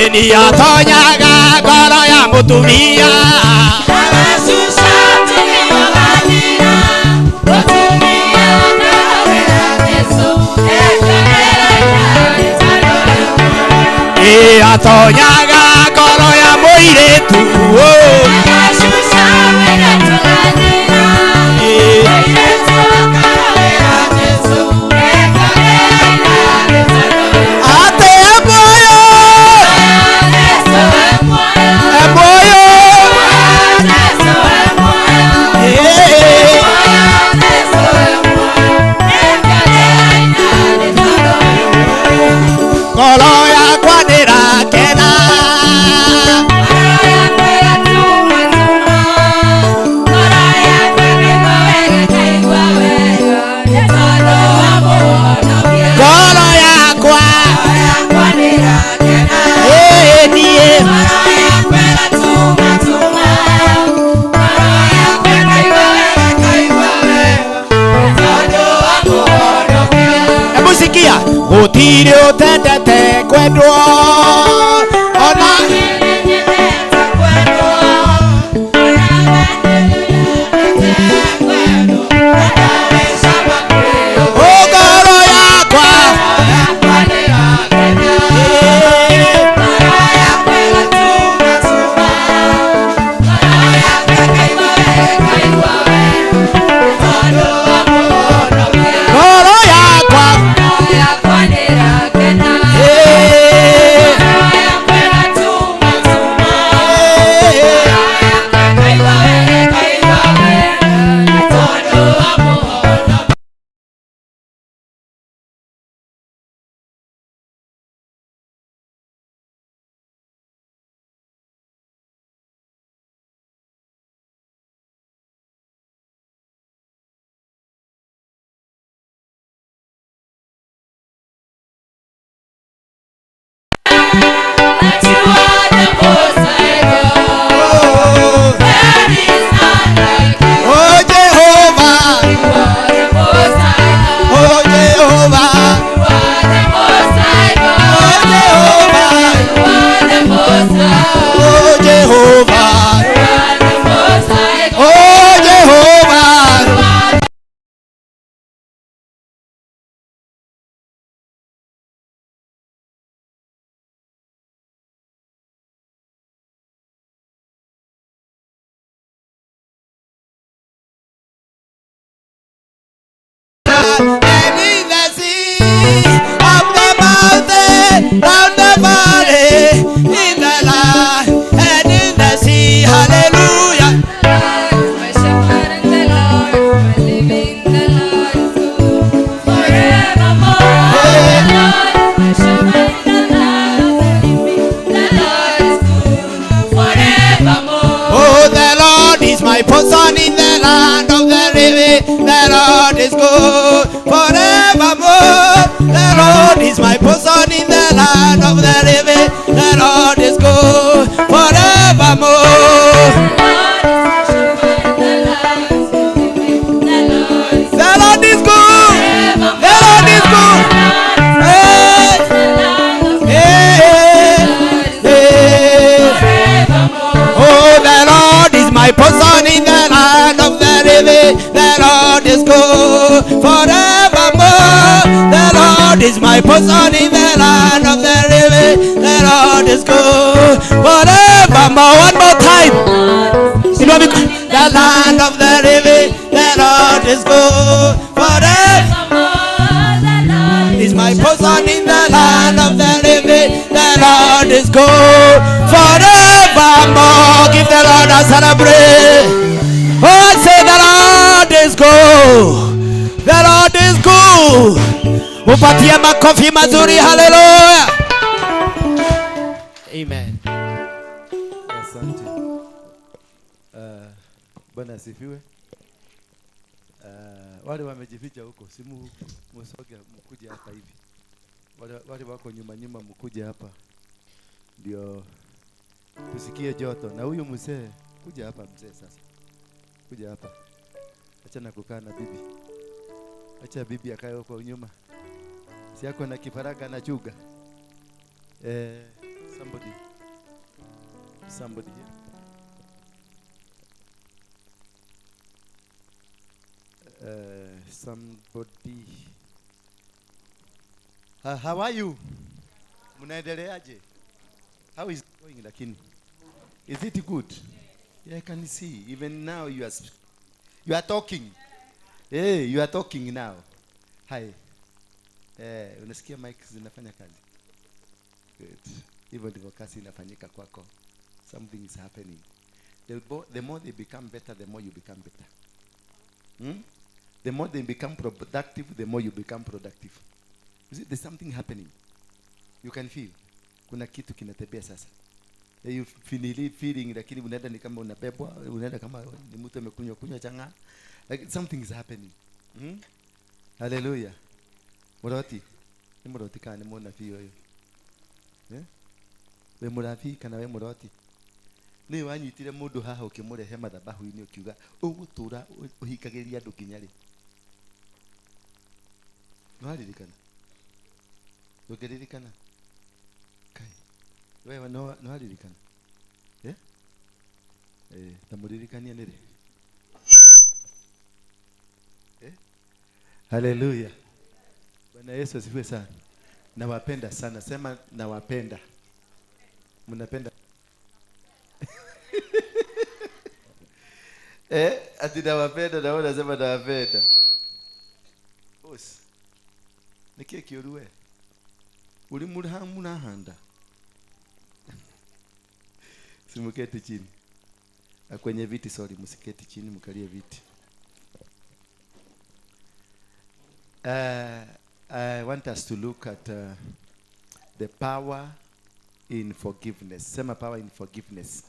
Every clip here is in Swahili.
Muthĩni atonyaga ngoro ya mũtumia. Ĩ atonyaga ngoro ya mũirĩtu. Ate muoyo, muoyo. Ngoro yakwa ndĩrakena. Ngoro yakwa ĩ niĩ. Hebu sikia, gũtirĩ ũtendete kwendwo ona. Ó ngoro yakwa. Ngoro yakwa. Oh Jehovah, oh Jehovah, oh Jehovah, oh Jehovah, oh Jehovah. And in the sea, up the mountain, down the valley, in the land, and in the sea, hallelujah. Oh, the Lord is my portion in the land of the living. The Lord is good forevermore. The Lord is my portion in the land of the living. The Lord is good forevermore. The Lord is good. The Lord is good. Hey, hey, hey. Oh, the Lord is my portion in the land of the living. The Lord is good forevermore. The Lord is my portion in the land of the living. The Lord is good forevermore. One more time. The land of the living. The Lord is good forever. Is my portion in the land of the living. The Lord is good forevermore. Give the Lord a celebrate. Oh, say the Lord is good. The Lord is good. Upatie makofi mazuri. Hallelujah. Amen. Asante. Bwana asifiwe. Wale wamejificha huko, simu msoge mkuje hapa hivi. Wale wako nyuma nyuma mkuje hapa. Ndio tusikie joto. Na huyu mzee kuja hapa mzee sasa. Kuja hapa. Acha na kukaa na bibi. Acha bibi akae huko nyuma. Si yako na kifaranga na chuga. Somebody. Somebody here. Somebody. How are you? Mnaendeleaje? How is it going lakini? Is it good? Yeah, I can see. Even now you are talking. Hey, you are talking now. Hi. Unasikia mic zinafanya kazi? Good. Hivyo ndivyo kazi inafanyika kwako. Something is happening. The more they become better, the more you become better. Hmm? The more they become productive, the more you become productive. You see, there's something happening. You can feel. Kuna kitu kinatembea sasa. You feel feeling, lakini unaenda ni kama unabebwa, unaenda kama ni mtu amekunywa kunywa changa. Like something is happening. Hmm? Hallelujah. Muroti. Ni muroti kana ni munabii uyu? Eh? We murabii kana we muroti? Ni wanyitire mundu haha ukimurehe mathabahu-inĩ ukiuga ũgũtũra ũhikagĩria andũ nginya rĩ? Nĩwaririkana? Ndũngĩririkana? Kai. Wewe nĩwaririkana? Eh? Ta mũririkanie nĩ rĩ? Eh? Hallelujah. Bwana Yesu asifiwe sana. Nawapenda sana. Sema nawapenda. Mnapenda? Ati nawapenda na wewe unasema nawapenda. Boss. Niki kiuru we? Uri murahanda. Simuketi chini. Na kwenye viti, sorry, msiketi chini, mkalie viti. I want us to look at the power in forgiveness. Sema power in forgiveness.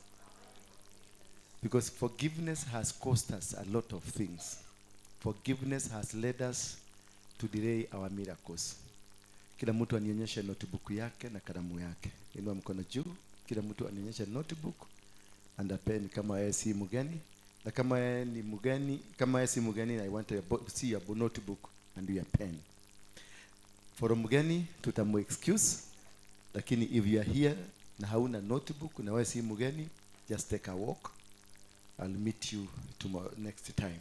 Because forgiveness has cost us a lot of things. Forgiveness has led us to delay our miracles. Kila mtu anionyeshe notebook yake na kalamu yake. Inua mkono juu. Kila mtu anionyeshe notebook and a pen kama yeye si mgeni. Na kama yeye ni mgeni, kama yeye si mgeni, I want to see your notebook and your pen. For mgeni tutamu excuse, lakini if you are here na hauna notebook na wewe si mgeni, just take a walk. I'll meet you tomorrow, next time.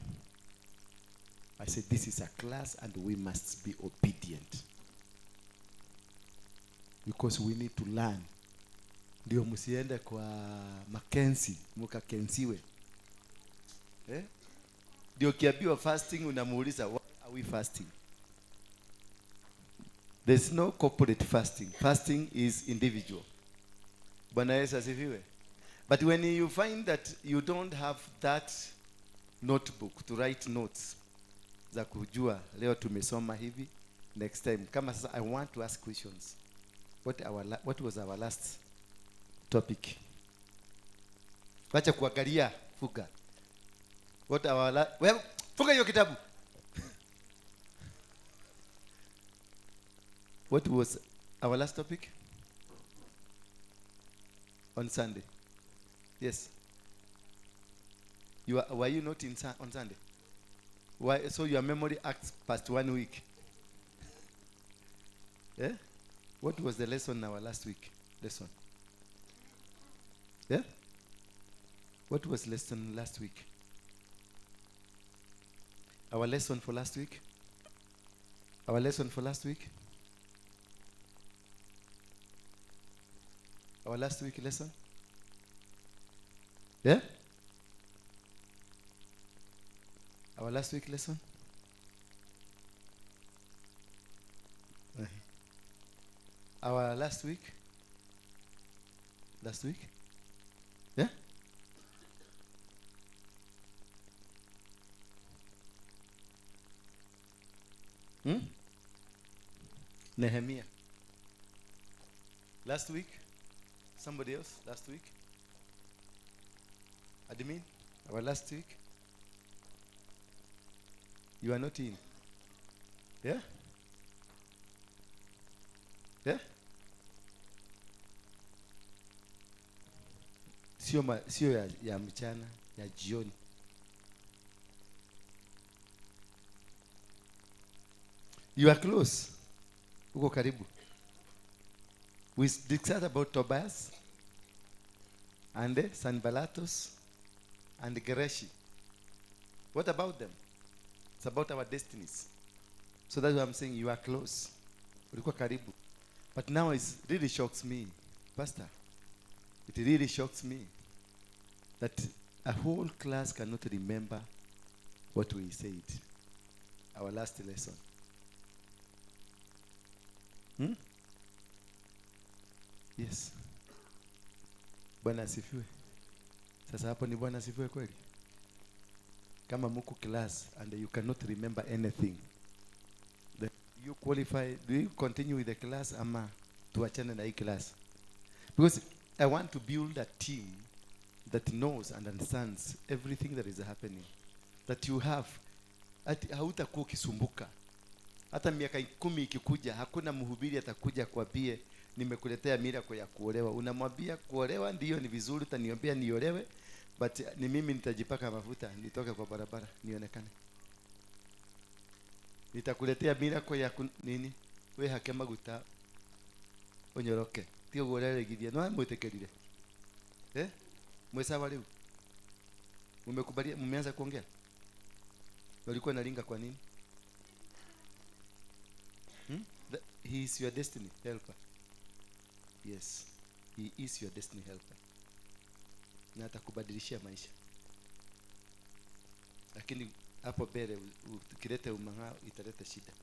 I said this is a class and we must be obedient. Because we need to learn. Ndio msiende kwa Mackenzie, mukakensiwe. Eh? Ndio kiambiwa fasting unamuuliza why are we fasting? There's no corporate fasting. Fasting is individual. Bwana Yesu asifiwe. But when you find that you don't have that notebook to write notes za kujua leo tumesoma hivi, next time kama sasa I want to ask questions. What was our last topic? Wacha kuangalia, fuga. What our well, fuga hiyo kitabu. What was our last topic? On Sunday. Yes. Were you not in on Sunday? Why? So your memory acts past 1 week. Eh? What was the lesson our last week? Lesson. Yeah? What was lesson last week? Our lesson for last week? Our lesson for last week? Our last week lesson? Yeah? Our last week lesson? Our last week? Last week? Yeah? Nehemiah. Last week? Somebody else? Last week? Admin? Our last week? You are not in. Yeah? Yeah? Sio ya mchana, ya jioni. You are close. Uko karibu. We discussed about Tobias and Sanballatus and Gereshi. What about them? It's about our destinies. So that's why I'm saying you are close. Ulikuwa karibu. But now it really shocks me, Pastor. It really shocks me that a whole class cannot remember what we said, our last lesson. Hmm? Yes. Bwana asifiwe. Sasa hapo ni Bwana asifiwe kweli? Kama muko class and you cannot remember anything, then you qualify, do you continue with the class ama tuachane na hii class? Because I want to build a team that knows and understands everything that is happening. That you have. Ati hautakuwa ukisumbuka. Hata miaka 10 ikikuja, hakuna mhubiri atakuja kuambie nimekuletea miracle ya kuolewa. Unamwambia kuolewa ndiyo ni vizuri, utaniombea niolewe, but ni mimi nitajipaka mafuta nitoke kwa barabara nionekane. Nitakuletea miracle ya nini? We hake maguta unyoroke. Ti uguo ũreregithia no mwĩtĩkĩrire, eh? Mwĩ sawa rĩu? Mmekubalia? Mmeanza kuongea? Walikuwa nalinga kwa nini? Hmm? He is your destiny helper. Yes, he is your destiny helper, na atakubadilishia maisha, lakini hapo mbele ukileta umang'aa italeta shida,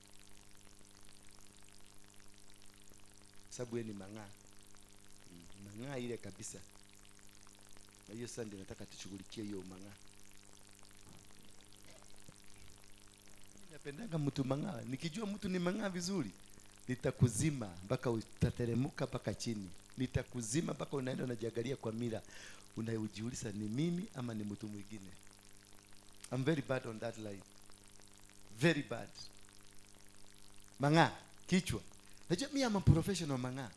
sababu yeye ni mang'aa, mang'aa ile kabisa. Na hiyo sasa ndio nataka tushughulikie hiyo umang'aa. Napendanga mtu mang'aa. Nikijua mtu ni mang'aa vizuri, nitakuzima mpaka utateremka mpaka chini. Nitakuzima mpaka unaenda unajiangalia kwa mira, unajiuliza ni mimi ama ni mtu mwingine. I'm very bad on that line. Very bad. Mang'aa, kichwa. Najua mimi am a professional mang'aa.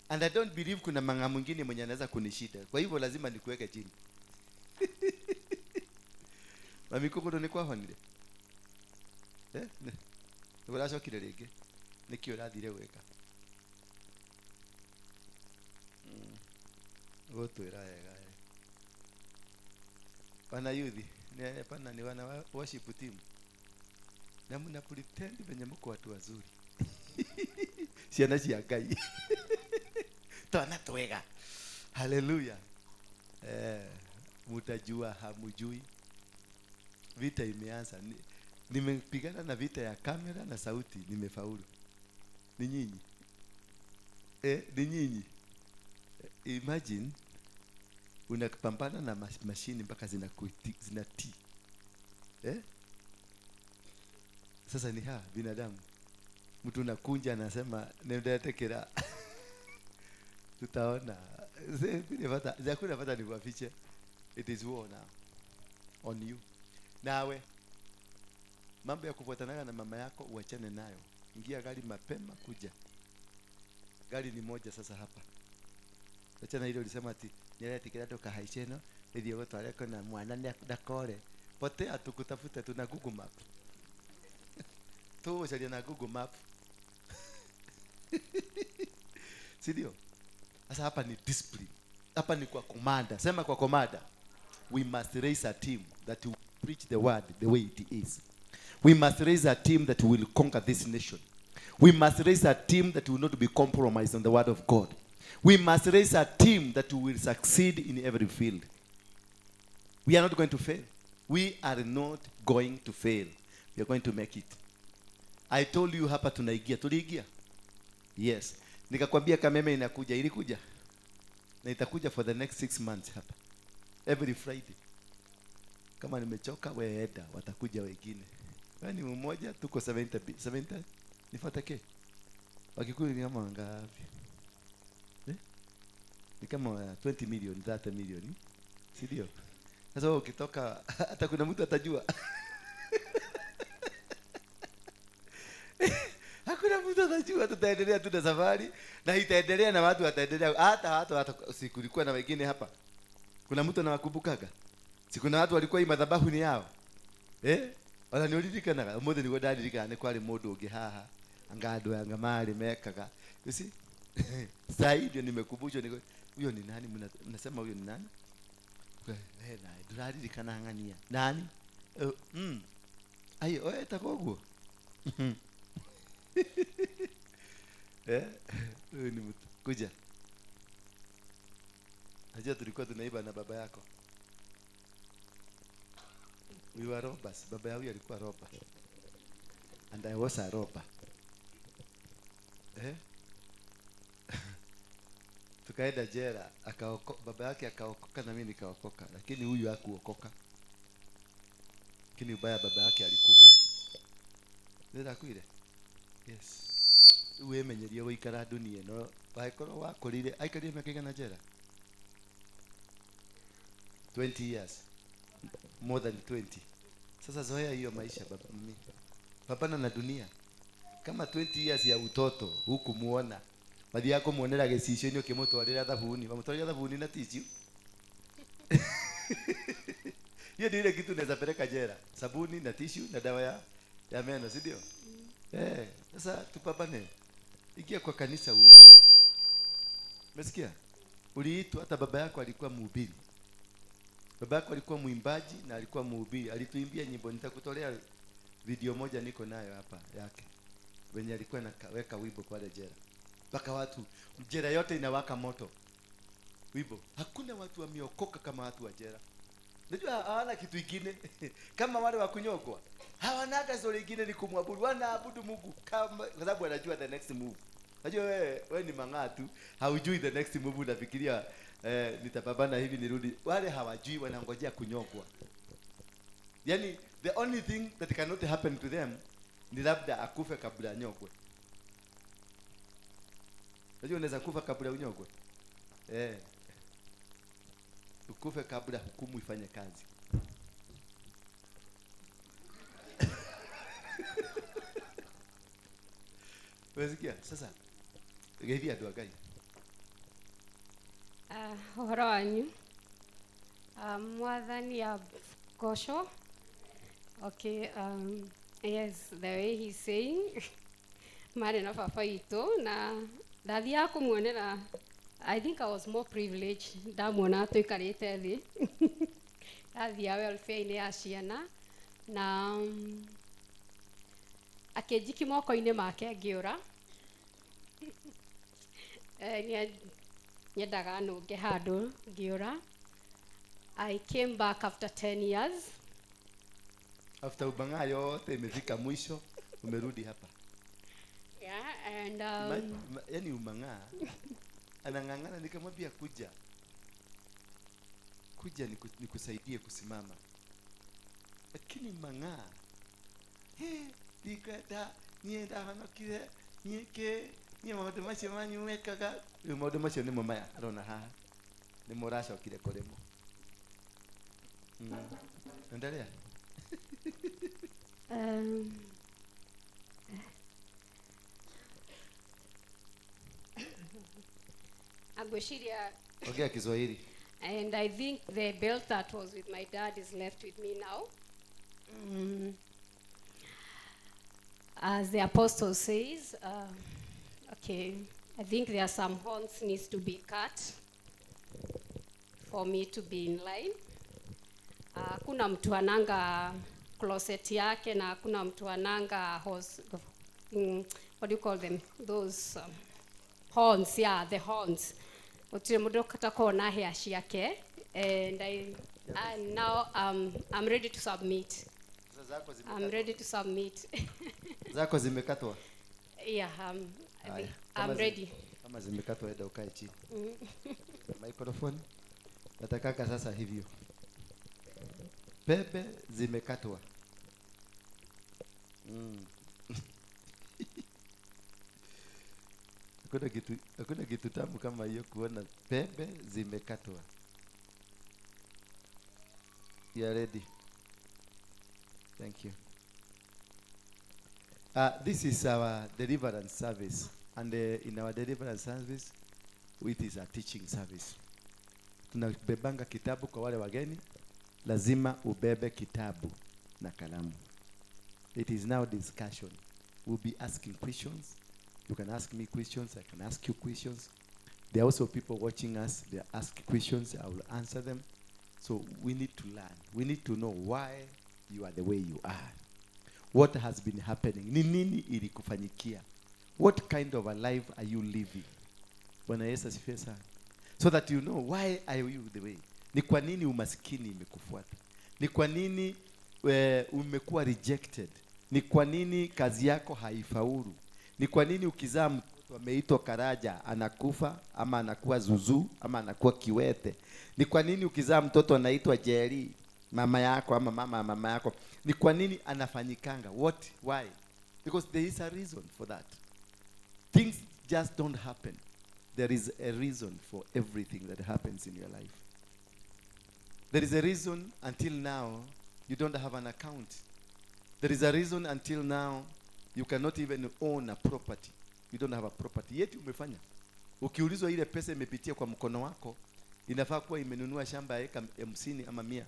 And I don't believe kuna mang'aa mwingine mwenye anaweza kunishida. Kwa hivyo lazima nikuweke chini. Mami koko ni kwa honire. Eh? Nĩũracokire rĩngĩ. Nĩkĩ ũrathire gwĩka? Gũtwĩra wega. Wana youth, ni hapana, ni wana worship team. Na mna pretend venye mko watu wazuri. Ciana cia Ngai. Twana twega. Hallelujah. Mutajua hamujui. Vita imeanza. Nimepigana na vita ya kamera na sauti, nimefaulu. Ni nyinyi. Ni nyinyi. Imagine unapambana na mashini mpaka zinatii. Sasa ni binadamu. Mtu unakunja anasema nendetekera. Tutaona. Hakuna pata nikuafiche. It is war now on you. Nawe mambo ya kufuatana na mama yako uachane nayo. Ingia gari mapema kuja. Gari ni moja sasa hapa. Achana ile ulisema ati niletikira ndukahaiceno ithie gutware kuna mwana ndakore. Potea tukutafute, tuna Google Map. Tugucaria na Google Map. Si ndio? Sasa hapa ni discipline. Hapa ni kwa commander. Sema kwa commander. We must raise a team that will preach the word the way it is. We must raise a team that will conquer this nation. We must raise a team that will not be compromised on the word of God. We must raise a team that will succeed in every field. We are not going to fail. We are not going to fail. We are going to make it. I told you hapa tunaingia. Tuliingia? Yes. Nikakwambia Kameme inakuja. Ilikuja. Na itakuja for the next 6 months hapa. Every Friday. Kama nimechoka wewe enda, watakuja wengine. Wewe ni mmoja, tuko 70, 70 nifuate ke. Wakikuyu ni kama ngapi? Ni kama 20 million, 30 million. Si ndio? Sasa wewe ukitoka hata kuna mtu atajua. Hakuna mtu atajua, tutaendelea tu na safari na itaendelea na watu wataendelea. Hata watu hata sikulikuwa na wengine hapa. Kuna mtu anawakumbukaga? Si kuna watu walikuwa hii madhabahu ni yao? Wananiuririkanaga. Umuthi niguo ndaririkana nĩ kwarĩ mũndũ ũngĩ haha, anga andũ anga marĩ mekaga. You see? Saa hii ndio nimekumbushwa, niko huyo ni nani? Mnasema huyo ni nani? We naye ndũraririkana ng'ania nani? Ai, oe takoguo. Eh, huyu ni mtu. Kuja. Najua tulikuwa tunaiba na baba yako. We were robbers. Baba yangu alikuwa robber. And I was a robber. Eh? Tukaenda jela, baba yake akaokoka na mimi nikaokoka, lakini huyu hakuokoka. Lakini ubaya baba yake alikufa. Nĩ kwire? Yes. Rĩu wĩmenyerie gũikara dunia ĩno, wangĩkorwo wakũrire, aikarire mĩaka ĩigana jela? 20 years. More than 20. Sasa zoea hiyo maisha baba mimi. Pambana na dunia. Kama 20 years ya utoto hukumuona. Wathiaga kumuonera gĩcicio-inĩ ũkĩmũtwarĩra thabuni, wamũtwarĩra thabuni na tissue. Hiyo ndio ile kitu unaweza peleka jela. Sabuni na tissue na dawa ya meno, si ndio? Eh, sasa tupambane. Ingia kwa kanisa uhubiri. Umesikia? Uliitwa, hata baba yako alikuwa mhubiri. Baba yako alikuwa mwimbaji na alikuwa mhubiri. Alituimbia nyimbo, nitakutolea video moja niko nayo hapa yake. Wenye alikuwa anaweka wimbo pale jela. Mpaka watu jela yote inawaka moto. Wimbo. Hakuna watu wameokoka kama watu wa jela. Unajua hawana kitu kingine kama wale wa kunyongwa. Hawanaga story ingine ni kumwabudu. Wanaabudu Mungu kama kwa sababu wanajua the next move. Unajua wewe ni mang'aa tu, haujui the next move, unafikiria nitapambana hivi nirudi. Wale hawajui, wanangojea kunyongwa. Yani the only thing that cannot happen to them ni labda akufe kabla anyongwe. Unajua unaweza kufa kabla unyongwe. Eh. Ukufe kabla hukumu ifanye kazi. Umesikia? Sasa geithia andũ a Ngai. Ũhoro wanyu. Mwathani agocwo. Okay, yes, the way he's saying, marĩ na baba witũ na ndathiaga kũmuonera. I think I was more privileged ndamuona tũikarĩte thĩ. Ndathiaga welfare-inĩ ya ciana na akĩnjiki moko-inĩ make ngĩũra. Nyendaga nũnge handũ ngĩũra. I came back after 10 years. After ubang'aa yote imefika mwisho, umerudi hapa. Yeah, and Yani umang'aa anang'ang'ana, nikamwambia kuja. Kuja nikusaidie kusimama. Lakini mang'aa, he, ndikwenda, niĩ ndahonokire, niĩ kĩ, niĩ maũndũ macio manyu mekaga. Rĩu maũndũ macio nĩmo maya arona haha. Nĩmo ũracokire kũrĩmo. Endelea. Ngwĩciria. Ongea Kiswahili. And I think the belt that was with my dad is left with me now. As the apostle says, okay, I think there are some horns needs to be cut for me to be in line. Kuna mtu ananga closet yake na kuna mtu ananga horse, what do you call them? Those horns, yeah, the horns. Gũtirĩ mũndũ ũtakoragwo na hĩa ciake, and I now I'm ready to submit. Sasa zako I'm zimekatwa. Ready to submit. Zako zimekatwa. Yeah, I Haya, think kama I'm ready. Kama zimekatwa, enda ukae chini. Microphone. Natakaka sasa hivyo. Pembe zimekatwa. Hakuna kitu tamu kama hiyo kuona pembe zimekatwa. You are ready. Thank you. This is our deliverance service. And in our deliverance service, it is a teaching service. Tunabebanga kitabu kwa wale wageni, lazima ubebe kitabu na kalamu. It is now discussion. We'll be asking questions. You can ask me questions. I can ask you questions. There are also people watching us. They ask questions. I will answer them. So we need to learn. We need to know why you are the way you are. What has been happening? Ni nini ilikufanyikia? What kind of a life are you living? Bwana Yesu asifiwe sana. So that you know why are you the way. Ni kwa nini umaskini imekufuata? Ni kwa nini umekuwa rejected? Ni kwa nini kazi yako haifaulu? Ni kwa nini ukizaa mtoto ameitwa Karaja anakufa ama anakuwa zuzu ama anakuwa kiwete? Ni kwa nini ukizaa mtoto anaitwa Jerry, mama yako ama mama ya mama yako? Ni kwa nini anafanyikanga? What? Why? Because there is a reason for that. Things just don't happen. There is a reason for everything that happens in your life. There is a reason until now you don't have an account. There is a reason until now you cannot even own a property. You don't have a property. Yet umefanya. Ukiulizwa ile pesa imepitia kwa mkono wako, inafaa kuwa imenunua shamba ya eka 50 ama 100.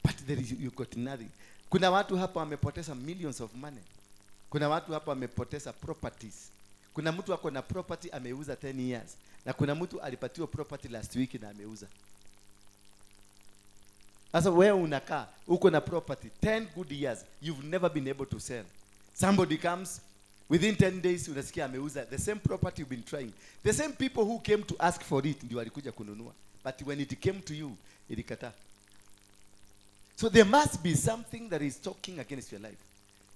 But there is, you got nothing. Kuna watu hapa wamepoteza millions of money. Kuna watu hapa wamepoteza properties. Kuna mtu ako na property ameuza 10 years. Na kuna mtu alipatiwa property last week na ameuza. Sasa wewe unakaa uko na property 10 good years, you've never been able to sell. Somebody comes within 10 days, unasikia ameuza the same property you've been trying. The same people who came to ask for it ndio walikuja kununua, but when it came to you, ilikataa. So there must be something that is talking against your life.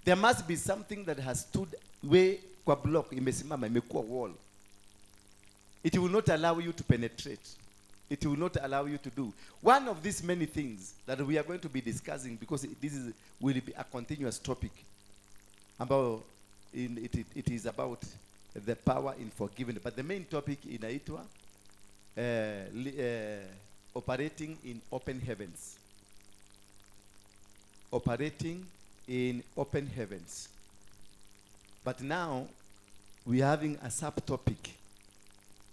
There must be something that has stood way kwa block, imesimama, imekuwa wall. It will not allow you to penetrate. It will not allow you to do one of these many things that we are going to be discussing, because this will be a continuous topic ambayo it is about the power in forgiving. But the main topic inaitwa operating in open heavens. Operating in open heavens. But now we are having a subtopic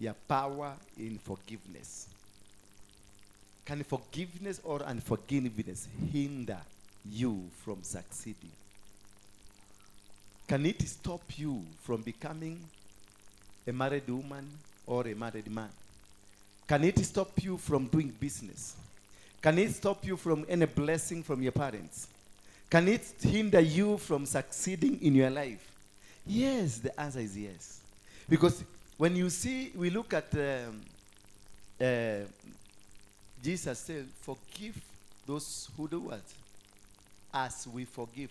ya power in forgiveness. Can forgiveness or unforgiveness hinder you from succeeding? Can it stop you from becoming a married woman or a married man? Can it stop you from doing business? Can it stop you from any blessing from your parents? Can it hinder you from succeeding in your life? Yes, the answer is yes. Because when you see, we look at Jesus said, "Forgive those who do what? As we forgive."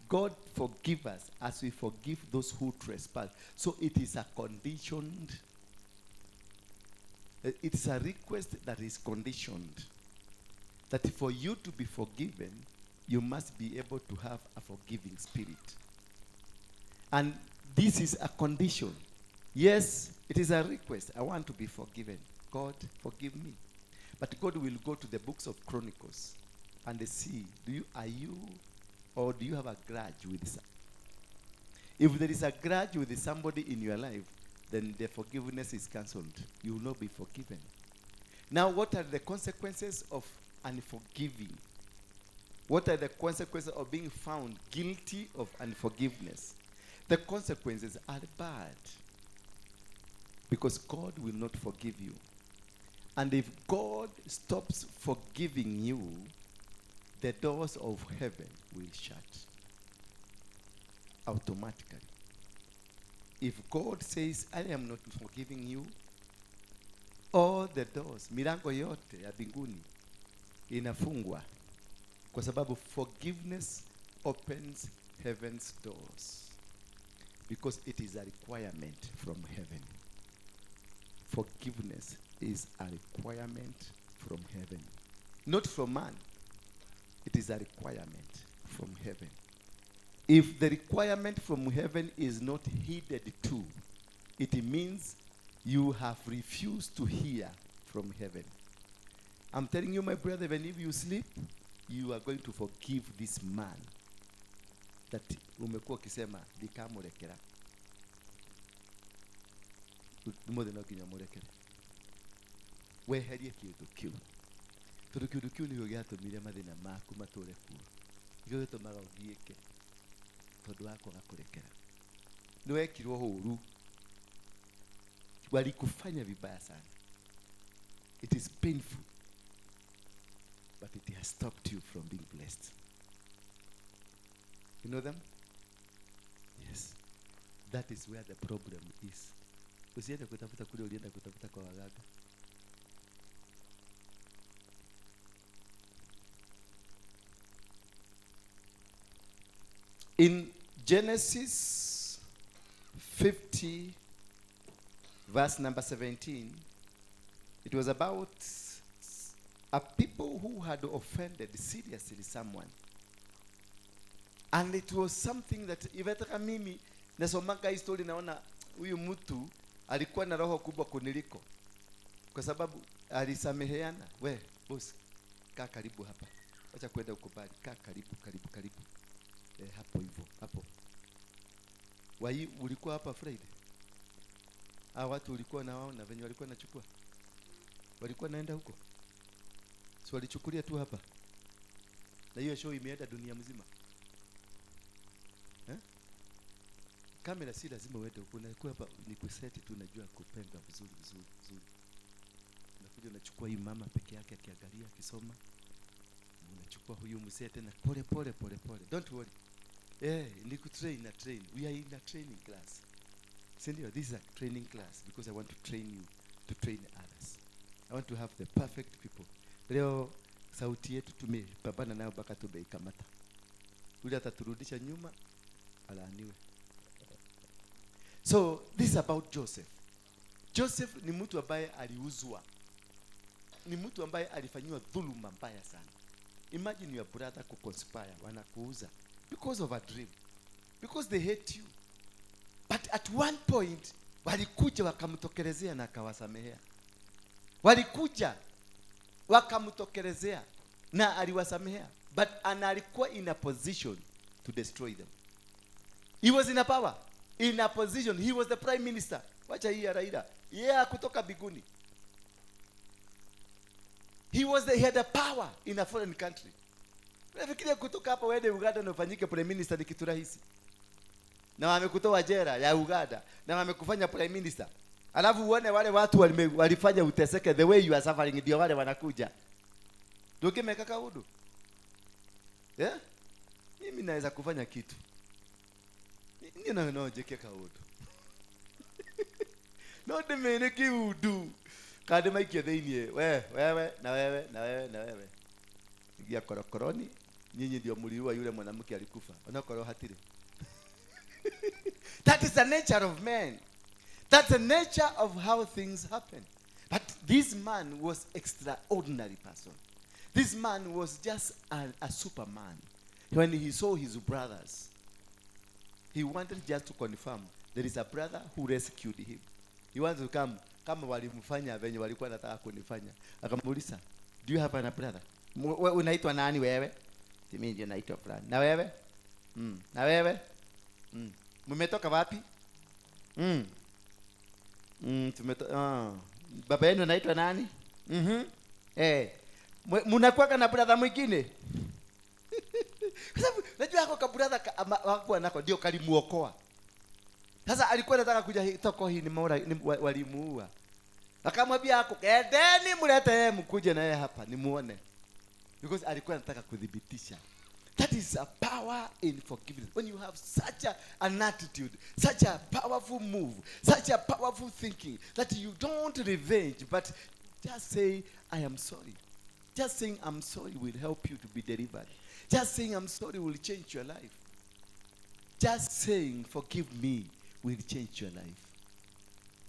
God forgive us as we forgive those who trespass. So it is a conditioned, it's a request that is conditioned. That for you to be forgiven, you must be able to have a forgiving spirit. And this is a condition. Yes, it is a request. I want to be forgiven. God, forgive me. But God will go to the books of Chronicles and see, are you or do you have a grudge with some? If there is a grudge with somebody in your life, then the forgiveness is cancelled. You will not be forgiven. Now, what are the consequences of unforgiving? What are the consequences of being found guilty of unforgiveness? The consequences are bad, because God will not forgive you. And if God stops forgiving you, the doors of heaven will shut automatically. If God says, "I am not forgiving you," all the doors, milango yote ya mbinguni inafungwa, kwa sababu forgiveness opens heaven's doors, because it is a requirement from heaven. Forgiveness is a requirement from heaven, not from man. It is a requirement from heaven. If the requirement from heaven is not heeded to, it means you have refused to hear from heaven. I'm telling you, my brother, even if you sleep, you are going to forgive this man that umekuwa ukisema ndikamurekera. Umuthi no nginya mũrekere, weherie kĩũndũ kĩu, tondũ kĩũndũ kĩu nĩkĩo gĩatũmire mathĩna maku matũre kuo, nĩkĩo gĩtũmaga ũgiĩke, tondũ wa kwaga kũrekera. Nĩ wekirwo ũru. Walikufanya vibaya sana. It is painful, but it has stopped you from being blessed. You know them? Yes. That is where the problem is. Usiende kutafuta kule ulienda kutafuta kwa waganga. In Genesis 50, verse number 17, it was about a people who had offended seriously someone. And it was something that ivetaka mimi nasomanga hii story naona huyu mtu alikuwa na roho kubwa kuniliko, kwa sababu alisameheana. We boss, kaa karibu hapa, acha kwenda ukubali, kaa karibu karibu karibu, hapo hivyo hapo. Wai, ulikuwa hapa Friday? Hawa watu ulikuwa na wao na venye walikuwa nachukua, walikuwa naenda huko, si walichukulia tu hapa, na hiyo show imeenda dunia mzima. Eh? Kamera si lazima uende huko, unakuwa hapa ni kuseti tu, unajua kupenda vizuri vizuri vizuri. Unakuja unachukua hii mama peke yake akiangalia akisoma, unachukua huyu mzee tena pole pole pole pole. Don't worry. Ni kutrain na train. We are in a training class. Si ndio? This is a training class because I want to train you to train others. I want to have the perfect people. Leo sauti yetu tumepambana nayo mpaka tumeikamata. Yule ataturudisha nyuma alaaniwe. So this is about Joseph. Joseph ni mtu ambaye aliuzwa. Ni mtu ambaye alifanyiwa dhuluma mbaya sana. Imagine your brother kuconspire, wanakuuza because of a dream. Because they hate you. But at one point walikuja wakamtokelezea na akawasamehea. Walikuja wakamtokelezea na aliwasamehea. But ana alikuwa in a position to destroy them. He was in a power, in a position. He was the prime minister. Wacha hii ya Raila. Yeye hakutoka biguni. He had a power in a foreign country. Unafikiria kutoka hapa uende Uganda na ufanyike prime minister ni kitu rahisi? Na wamekutoa jela ya Uganda na wamekufanya prime minister. Alafu uone wale watu walifanya uteseke the way you are suffering, ndio wale wanakuja. Ndungimeka kaundu? Yeah? Mimi naweza kufanya kitu. Ni na no njike kaundu. No ndimene kiundu. Kandi maikie thiini we wewe na wewe na wewe na wewe. Ingia korokoroni, nyinyi ndio mliua yule mwanamke alikufa. Onakorwo hatire. That is the nature of man. That's the nature of how things happen. But this man was extraordinary person. This man was just a superman. When he saw his brothers, he wanted just to confirm there is a brother who rescued him. He wanted to come kama walimfanya venye walikuwa wanataka kunifanya. Akamuuliza, do you have a brother? Unaitwa nani wewe? Mimi ndio naitwa fulani. Na wewe? Na wewe? Mmetoka wapi? Baba yenu anaitwa nani? Mnakuwa na brother mwingine? Kwa sababu najua hako ka brother hakuwa nako ndio kalimuokoa. Sasa alikuwa anataka kuja toko hii ni maura, ni walimuua. Akamwambia hako, endeni mlete yeye mkuje na yeye hapa nimuone. Because alikuwa anataka kudhibitisha. That is a power in forgiveness. When you have such an attitude, such a powerful move, such a powerful thinking, that you don't revenge, but just say, I am sorry. Just saying I'm sorry will help you to be delivered. Just saying I'm sorry will change your life. Just saying forgive me will change your life.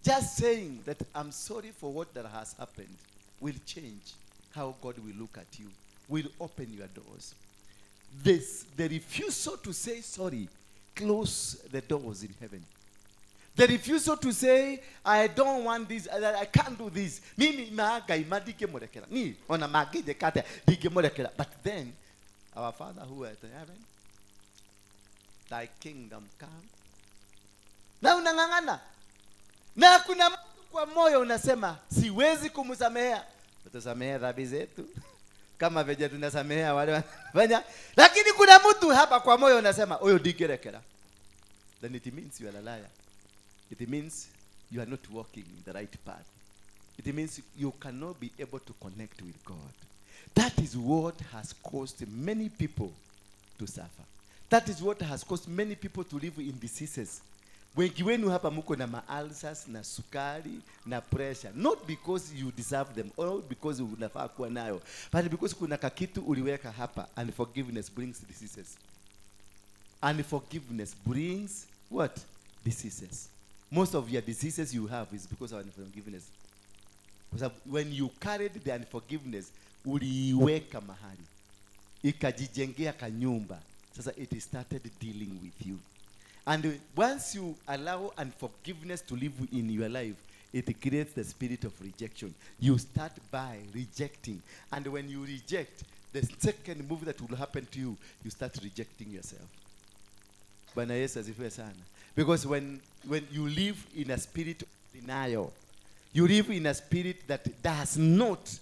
Just saying that I'm sorry for what that has happened will change how God will look at you, will open your doors. The refusal to say sorry, close the doors in heaven. The refusal to say, I don't want this, I can't do this. Mimi maaga imadike morekera. Ni ona magije kate dige morekera. But then, our Father who art in heaven, thy kingdom come. Na unang'ang'ana. Na kuna mtu kwa moyo unasema, siwezi kumsamehea. Utasamehea dhambi zetu kama vile tunasamehea wale wanafanya. Lakini kuna mtu hapa kwa moyo unasema, huyo ndigerekera. Then it means you are a liar. It means you are not walking in the right path. It means you cannot be able to connect with God. That is what has caused many people to suffer. That is what has caused many people to live in diseases. Wengi wenu hapa muko na ma-ulcers na sukari na pressure, not because you deserve them or because unafaa kuwa nayo, but because kuna kakitu uliweka hapa. Unforgiveness brings diseases. Unforgiveness brings what? Diseases. Most of your diseases you have is because of unforgiveness. Kwa sababu when you carried the unforgiveness, uliiweka mahali, ikajijengea kanyumba. Sasa it started dealing with you. And once you allow unforgiveness to live in your life, it creates the spirit of rejection. You start by rejecting. And when you reject, the second move that will happen to you, you start rejecting yourself. Bwana Yesu asifiwe sana. Because when you live in a spirit of denial, you live in a spirit that does not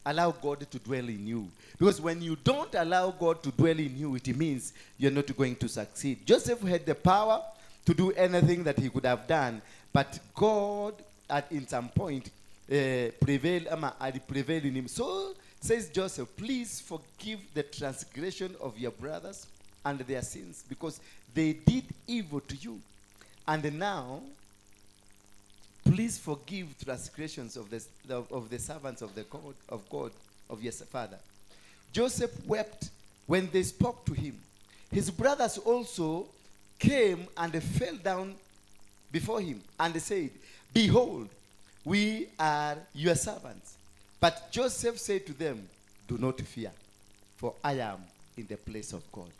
allow God to dwell in you. Because when you don't allow God to dwell in you, it means you're not going to succeed. Joseph had the power to do anything that he could have done, but God, at in some point, prevailed, ama prevailed in him. So says Joseph, "Please forgive the transgression of your brothers and their sins, because they did evil to you. And now, please forgive transgressions of the servants of God, of your father." Joseph wept when they spoke to him. His brothers also came and fell down before him and said, "Behold, we are your servants." But Joseph said to them, "Do not fear, for I am in the place of God."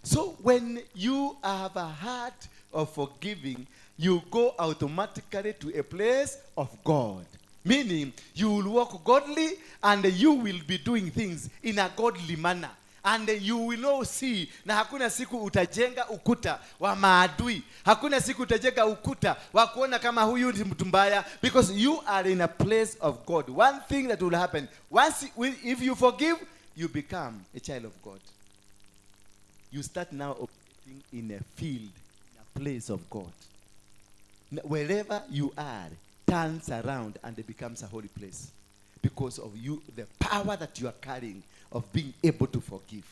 So when you have a heart of forgiving, you go automatically to a place of God. Meaning, you will walk godly and you will be doing things in a godly manner. And you will not see, na hakuna siku utajenga ukuta wa maadui. Hakuna siku utajenga ukuta wa kuona kama huyu ni mtu mbaya, because you are in a place of God. One thing that will happen, once if you forgive, you become a child of God. You start now operating in a field, in a place of God. Wherever you are, turns around and it becomes a holy place. Because of you, the power that you are carrying of being able to forgive.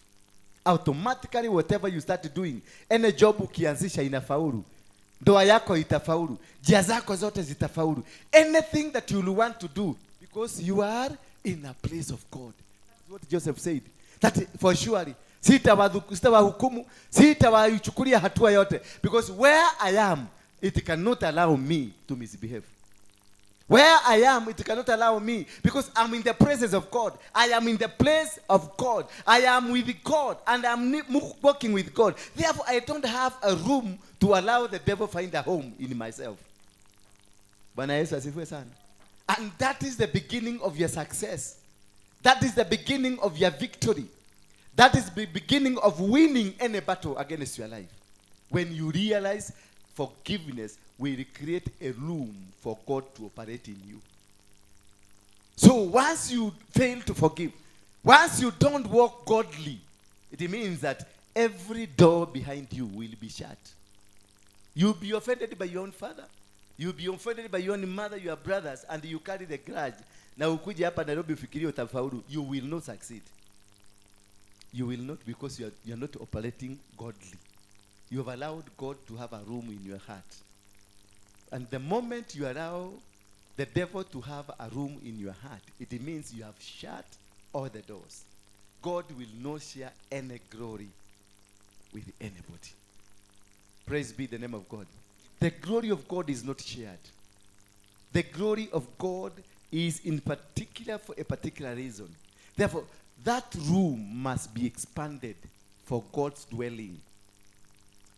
Automatically, whatever you start doing, any job ukianzisha inafaulu. Ndoa yako itafaulu. Njia zako zote zitafaulu. Anything that you will want to do, because you are in a place of God. That's what Joseph said. That for surely, sitawahukumu, sitawachukulia hatua yote. Because where I am, it cannot allow me to misbehave. Where I am, it cannot allow me, because I'm in the presence of God. I am in the place of God. I am with God and I'm working with God. Therefore, I don't have a room to allow the devil find a home in myself. Bwana Yesu asifiwe sana. And that is the beginning of your success. That is the beginning of your victory. That is the beginning of winning any battle against your life. When you realize forgiveness will create a room for God to operate in you. So once you fail to forgive, once you don't walk godly, it means that every door behind you will be shut. You'll be offended by your own father. You'll be offended by your own mother, your brothers, and you carry the grudge. Na ukuje hapa Nairobi ufikirie utafaulu. You will not succeed. You will not, because you are not operating godly. You have allowed God to have a room in your heart. And the moment you allow the devil to have a room in your heart, it means you have shut all the doors. God will not share any glory with anybody. Praise be the name of God. The glory of God is not shared. The glory of God is in particular for a particular reason. Therefore, that room must be expanded for God's dwelling.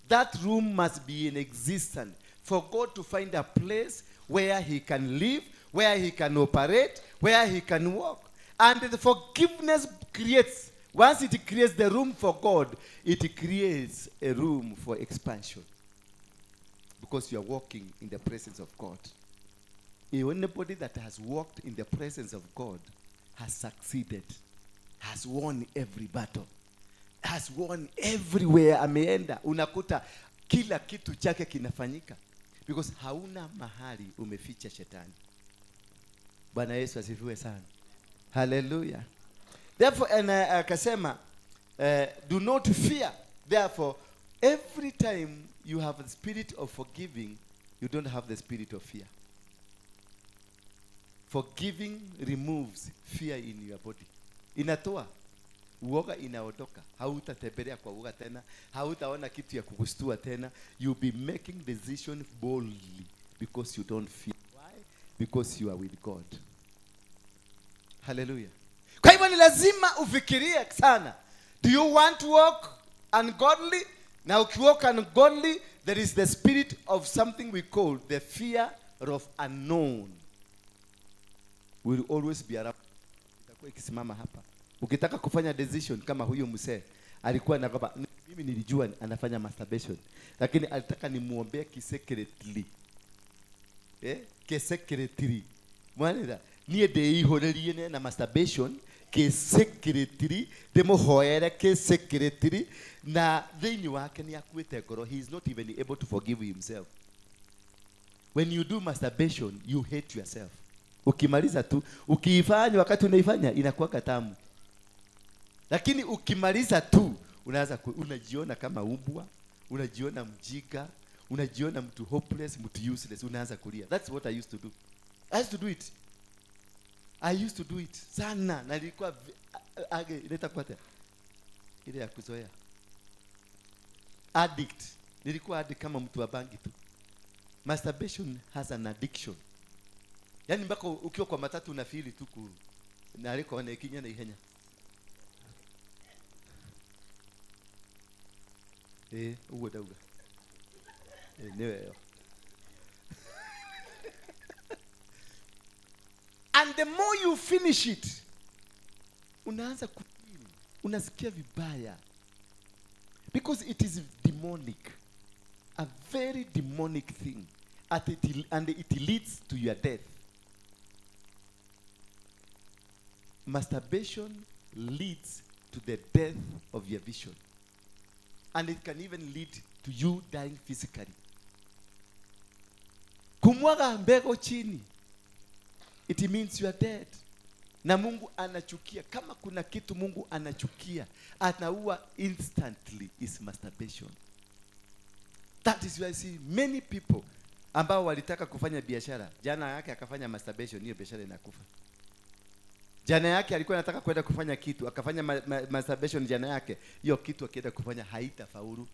That room must be in existence for God to find a place where he can live, where he can operate, where he can walk. And the forgiveness creates, once it creates the room for God, it creates a room for expansion. Because you are walking in the presence of God. Anybody that has walked in the presence of God has succeeded, has won every battle, has won everywhere ameenda. Unakuta kila kitu chake kinafanyika. Because hauna mahali umeficha shetani. Bwana Yesu asifiwe sana. Hallelujah. Therefore, and akasema, do not fear. Therefore, every time you have the spirit of forgiving, you don't have the spirit of fear. Forgiving removes fear in your body. Inatoa uoga, inaondoka. Hautatembelea kwa uoga tena, hautaona kitu ya kukustua tena. You'll be making decision boldly because you don't fear. Why? Because you are with God. Hallelujah. Kwa hivyo ni lazima ufikirie sana. Do you want to walk ungodly? Na ukiwalk ungodly, there is the spirit of something we call the fear of unknown. Will always be around. Itakuwa ikisimama hapa. Ukitaka kufanya decision kama huyu mzee alikuwa na kwamba mimi nilijua anafanya masturbation, lakini alitaka nimuombee kisecretly. Eh? Kisecretly. Mwanira, niĩ ndĩihũrĩrie na masturbation kĩsecretly, ndĩmũhoere kĩsecretly, na thĩinĩ wake nĩ akuĩte ngoro. He is not even able to forgive himself. When you do masturbation, you hate yourself. Ukimaliza tu, ukiifanya, wakati unaifanya inakuwa tamu, lakini ukimaliza tu unaanza unajiona kama umbwa, unajiona mjinga, unajiona mtu hopeless, mtu useless, unaanza kulia. That's what I used to do. I used to do it. I used to do it sana, na nilikuwa age ileta kwate ile ya kuzoea, addict. Nilikuwa addict kama mtu wa bangi tu. Masturbation has an addiction, yaani mpaka ukiwa kwa matatu unafeel tu ku na aliko na ikinya na ihenya. Uguo ndauga. Nĩwe ĩyo. And the more you finish it, unaanza kufeel, unasikia vibaya, because it is demonic, a very demonic thing, and it leads to your death. Masturbation leads to the death of your vision, and it can even lead to you dying physically. Kumwaga mbegu chini, it means you are dead. Na Mungu anachukia. Kama kuna kitu Mungu anachukia, anaua instantly, is masturbation. That is why I see many people ambao walitaka kufanya biashara, jana yake akafanya masturbation, hiyo biashara inakufa. Jana yake alikuwa anataka kwenda kufanya kitu, akafanya masturbation jana yake, hiyo kitu akienda kufanya haitafaulu.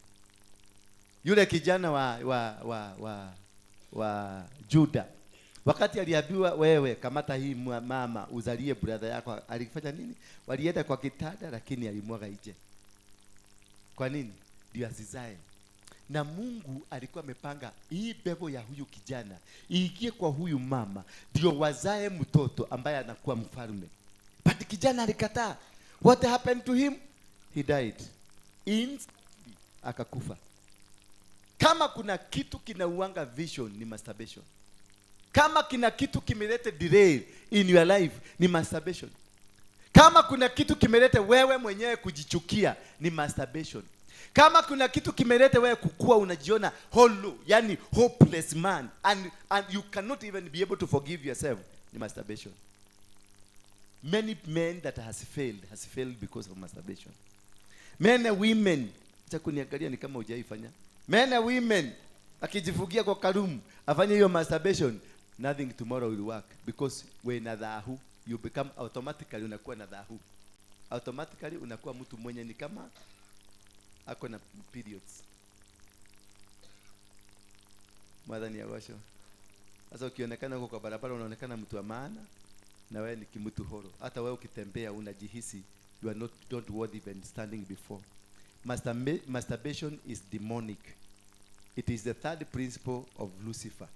Yule kijana wa Juda, wakati aliambiwa wewe kamata hii mama uzalie brother yako, alifanya nini? Walienda kwa kitanda, lakini alimwaga nje. Kwa nini? Ndio asizae. Na Mungu alikuwa amepanga hii mbegu ya huyu kijana iingie kwa huyu mama ndio wazae mtoto ambaye anakuwa mfalme. But kijana alikataa. What happened to him? He died. Instantly akakufa. Kama kuna kitu kinauanga vision ni masturbation. Kama kuna kitu kimelete delay in your life ni masturbation. Kama kuna kitu kimelete wewe mwenyewe kujichukia ni masturbation. Kama kuna kitu kimelete wewe kukua unajiona hollow, yani hopeless man, and you cannot even be able to forgive yourself, ni masturbation. Many men that has failed, has failed because of masturbation. Many women, acha kuniangalia ni kama hujaifanya. Many women akijifugia kwa karumu afanye hiyo masturbation, nothing tomorrow will work, because we na dhahu, you become automatically unakuwa na dhahu. Automatically unakuwa mtu mwenye ni kama ako na periods. Mwathani agocwo. Sasa ukionekana huko kwa barabara unaonekana mtu wa maana, na wewe ni kimtu horo. Hata wewe ukitembea unajihisi you are not don't worthy even standing before. Masturbation is demonic. It is the third principle of Lucifer.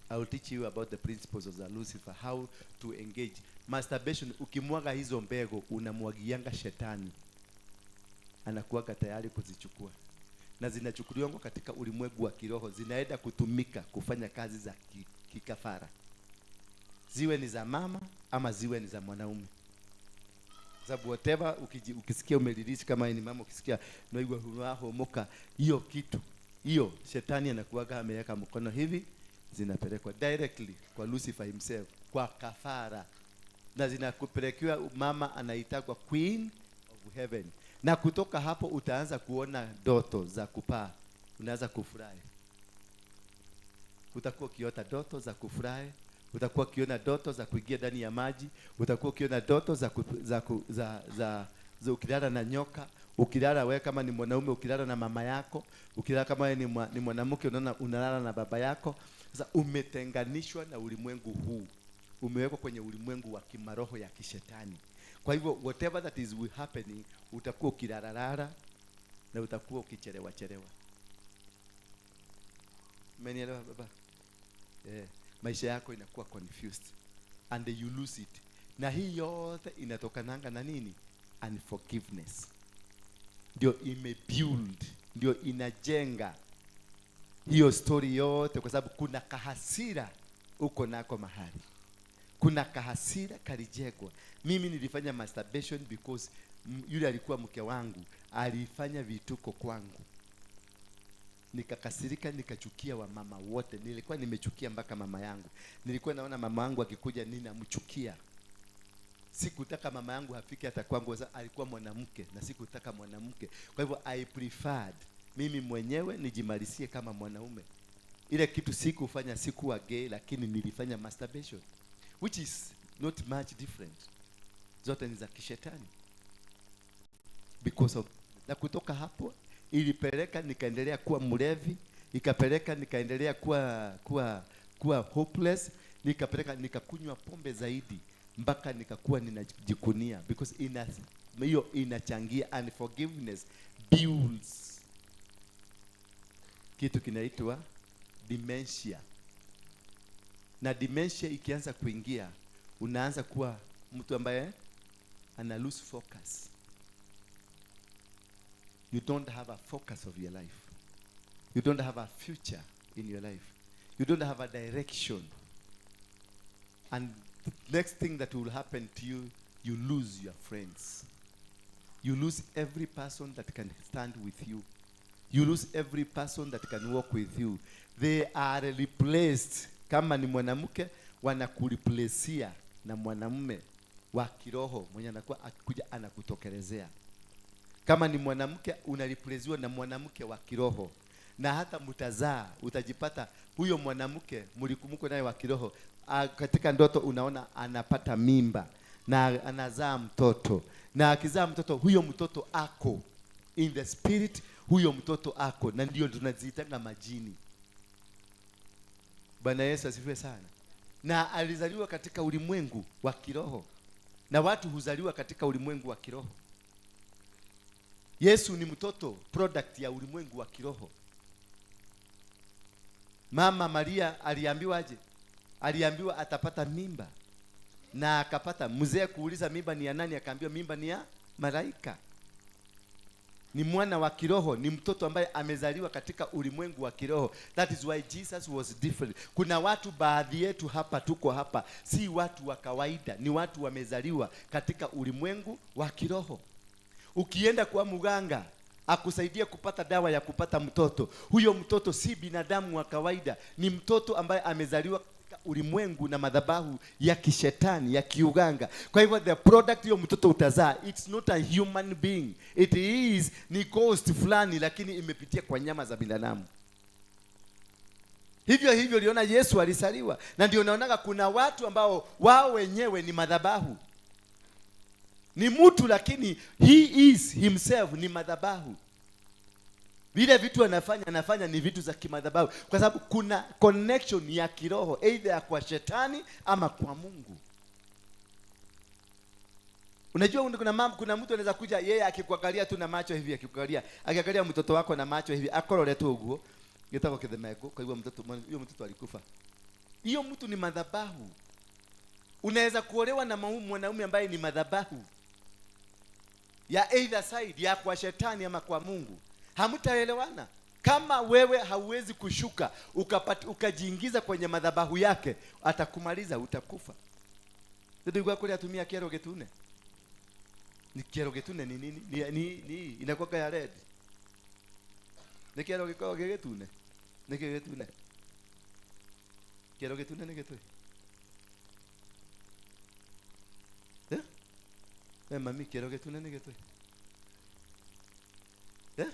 I will teach you about the principles of the Lucifer, how to engage. Masturbation, ukimwaga hizo mbegu, unamwagianga shetani. Anakuwaga tayari kuzichukua. Na zinachukuliwa katika ulimwengu wa kiroho, zinaenda kutumika kufanya kazi za kikafara. Ziwe ni za mama ama ziwe ni za mwanaume. Sababu whatever ukisikia umerelease kama ni mama, ukisikia unaigua unahomoka, hiyo kitu Hiyo shetani anakuwaga ameweka mkono hivi, zinapelekwa directly kwa Lucifer himself kwa kafara, na zinakupelekewa mama anaitagwa Queen of Heaven. Na kutoka hapo utaanza kuona ndoto za kupaa, unaanza kufurahi. Utakuwa ukiota ndoto za kufurahi, utakuwa ukiona ndoto za kuingia ndani ya maji, utakuwa ukiona ndoto za, ku, za, ku, za, za, za ukilala na nyoka, ukilala wewe kama ni mwanaume ukilala na mama yako, ukilala kama wewe ni mwanamke unaona unalala na baba yako. Sasa umetenganishwa na ulimwengu huu, umewekwa kwenye ulimwengu wa kimaroho ya kishetani. Kwa hivyo whatever that is will happening, utakuwa ukilalalala na utakuwa ukichelewa chelewa. Umenielewa baba? Eh, maisha yako inakuwa confused and you lose it. Na hii yote inatokananga na nini? Unforgiveness. Ndio imebuild, ndio inajenga hiyo story yote, kwa sababu kuna kahasira uko nako mahali, kuna kahasira kalijengwa. Mimi nilifanya masturbation because yule alikuwa mke wangu alifanya vituko kwangu, nikakasirika, nikachukia wamama wote. Nilikuwa nimechukia mpaka mama yangu. Nilikuwa naona mama yangu akikuja ninamchukia. Sikutaka mama yangu afike hata kwangu, kwa sababu alikuwa mwanamke na sikutaka mwanamke. Kwa hivyo I preferred mimi mwenyewe nijimalizie kama mwanaume. Ile kitu sikufanya, sikuwa gay, lakini nilifanya masturbation, which is not much different. Zote ni za kishetani because of na kutoka hapo ilipeleka nikaendelea kuwa mlevi, ikapeleka nikaendelea kuwa hopeless, nikapeleka nikakunywa pombe zaidi mpaka nikakuwa ninajikunia, because ina hiyo inachangia. Unforgiveness builds kitu kinaitwa dementia, na dementia ikianza kuingia, unaanza kuwa mtu ambaye ana lose focus. You don't have a focus of your life. You don't have a future in your life. You don't have a direction. And the next thing that will happen to you, you lose your friends. You lose every person that can stand with you. You lose every person that can walk with you. They are replaced. Kama ni mwanamke, wanakureplacia na mwanamume wa kiroho mwenye anakuwa akikuja anakutokelezea. Kama ni mwanamke, unareplaciwa na mwanamke wa kiroho, na hata mtazaa, utajipata huyo mwanamke mlikumbuko naye wa kiroho katika ndoto unaona anapata mimba na anazaa mtoto, na akizaa mtoto, huyo mtoto ako in the spirit, huyo mtoto ako na ndio tunaziitanga majini. Bwana Yesu asifiwe sana. Na alizaliwa katika ulimwengu wa kiroho, na watu huzaliwa katika ulimwengu wa kiroho. Yesu ni mtoto product ya ulimwengu wa kiroho. Mama Maria aliambiwaje? Aliambiwa atapata mimba na akapata. Mzee kuuliza mimba ni ya nani, akaambiwa mimba ni ya malaika. Ni mwana wa kiroho, ni mtoto ambaye amezaliwa katika ulimwengu wa kiroho. That is why Jesus was different. Kuna watu baadhi yetu hapa, tuko hapa, si watu wa kawaida, ni watu wamezaliwa katika ulimwengu wa kiroho. Ukienda kwa mganga akusaidie kupata dawa ya kupata mtoto, huyo mtoto si binadamu wa kawaida, ni mtoto ambaye amezaliwa katika ulimwengu na madhabahu ya kishetani ya kiuganga. Kwa hivyo the product hiyo mtoto utazaa, it's not a human being, it is ni ghost fulani, lakini imepitia kwa nyama za binadamu. Hivyo hivyo uliona Yesu alizaliwa, na ndio unaonaga kuna watu ambao wao wenyewe ni madhabahu, ni mtu lakini he is himself ni madhabahu. Vile vitu anafanya, anafanya ni vitu za kimadhabahu, kwa sababu kuna connection ya kiroho either ya kwa shetani ama kwa Mungu. Unajua kuna mtu anaweza kuja yeye akikuangalia tu na macho hivi, akikuangalia, akiangalia mtoto wako na macho hivi, akorore tu uguo, gitagwo kithemeko, kwa hivyo mtoto huyo mtoto alikufa. Hiyo mtu ni madhabahu. Unaweza kuolewa na mwanaume ambaye ni madhabahu ya either side, ya kwa shetani ama kwa Mungu. Hamtaelewana. Kama wewe hauwezi kushuka ukajiingiza kwenye madhabahu yake, atakumaliza, utakufa. Ndio kule atumia kero getune. Ni kero getune ni nini? Ni inakuwa ya red. Nĩ kĩero gĩkoragwo gĩ gĩtune? Nĩ kĩ gĩtune? Kĩero gĩtune nĩ gĩtũĩ? Eh? Eh, mami, kĩero gĩtune nĩ gĩtũĩ? Eh?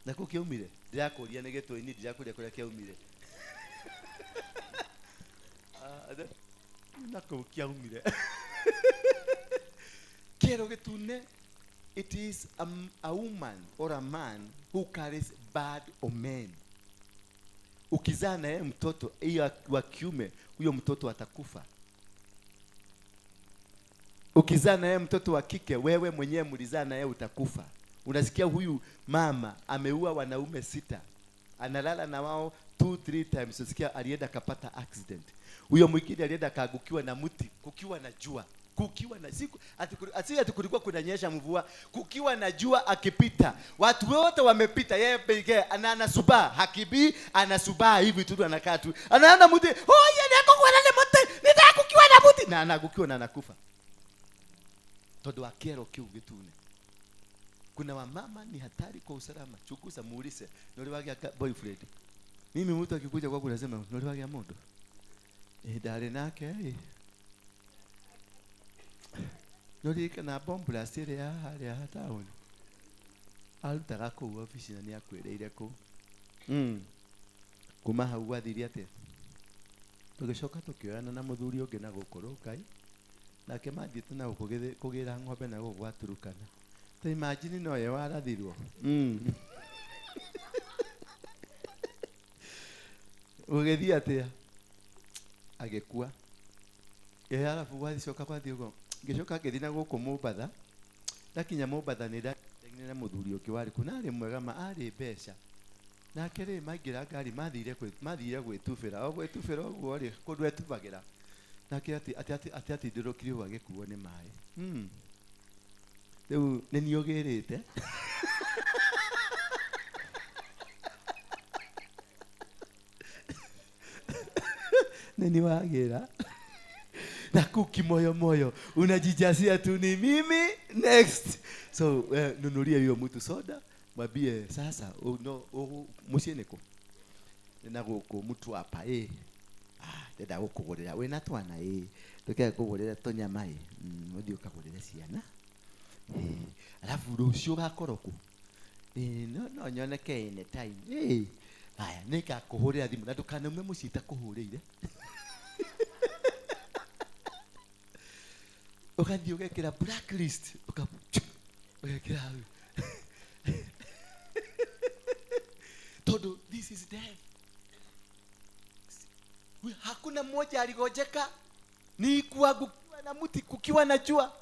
Na kũ kĩaumire? Ndĩrakũria nĩ gĩtũĩ, niĩ ndirakũria kũrĩa kĩaumire. Ah, na kũu kĩaumire. Kĩero gĩtune, it is a woman or a man who carries bad omen. Ukizaa na yeye mtoto hiyo wa kiume, huyo mtoto atakufa. Ukizaa na yeye mtoto wa kike, wewe mwenyewe mlizaa na yeye utakufa. Unasikia huyu mama ameua wanaume 6, analala na wao 2-3 times. Unasikia alienda akapata accident. Huyo mwingine alienda akaangukiwa na mti kukiwa na jua, kukiwa na siku ati kulikuwa kunanyesha mvua, kukiwa na jua, akipita watu wote wamepita, yeye pekee anasubaa, hakibii, anasubaa hivi tu, anakaa tu, anaona mti, oh yeye niko na mti, nitakukiwa na mti, na anaangukiwa na anakufa. Tondu wa kero kiu gitune. Kuna wamama ni hatari kwa usalama. Chunguza, muulize, nori wage boyfriend. Mimi mtu akikuja kwangu nasema nori wage mondo. Ndari nake. Nori kana bomb blast ile ya haria town. Arutaga kũu ofici na nĩakwĩrĩire kũu. Kuma hau gwathire atĩa? Tũgĩcoka tũkĩoyana na mũthuri ũngĩ na gũkũ Rũkai. Nake mathiĩte na gũkũ kũgĩra ng'ombe na gũkũ gwa Turukana. Ta imagine no ye warathirwo. Ũgĩthiĩ atĩa? Agĩkua. Arabu gwathicoka gwathiĩ ũguo. Ngĩcoka ngĩthiĩ na gũkũ Mombatha. Ndakinya Mombatha nĩ ndakenire na mũthuri ũngĩ warĩ kũu, na arĩ mwega ma, arĩ mbeca. Nake rĩ, maingĩra ngari, mathire gwĩtubĩra. O gwĩtubĩra ũguo rĩ, kũndũ etubagĩra. Nake atindĩrũkire ũguo agĩkuo nĩ maĩ. Rĩu nĩ niĩ ũgĩrĩte. Nĩ niĩ wagĩra. Na kuki moyo moyo unajijasia tu ni mimi next. So nunulie hiyo mtu soda, mwambie sasa no muciĩ nĩkũ? Na gũkũ mtu hapa. Ndenda gũkũgũrĩra wĩna twana ndũkĩaga kũgũrĩra tũnyama ũthiĩ ũkagũrĩre ciana. Alafu rũciũ ũgakorwo kũ? No nyoneke any time. Haya, nĩngakũhũrĩra thimũ na ndũkanaume mũciĩ itakũhũrĩire. Ũgathiĩ ũgekĩra blacklist, ũgekĩra hau. Tondũ this is death. Hakuna mmoja aligojeka, ni kuangukiwa na mti kukiwa na jua.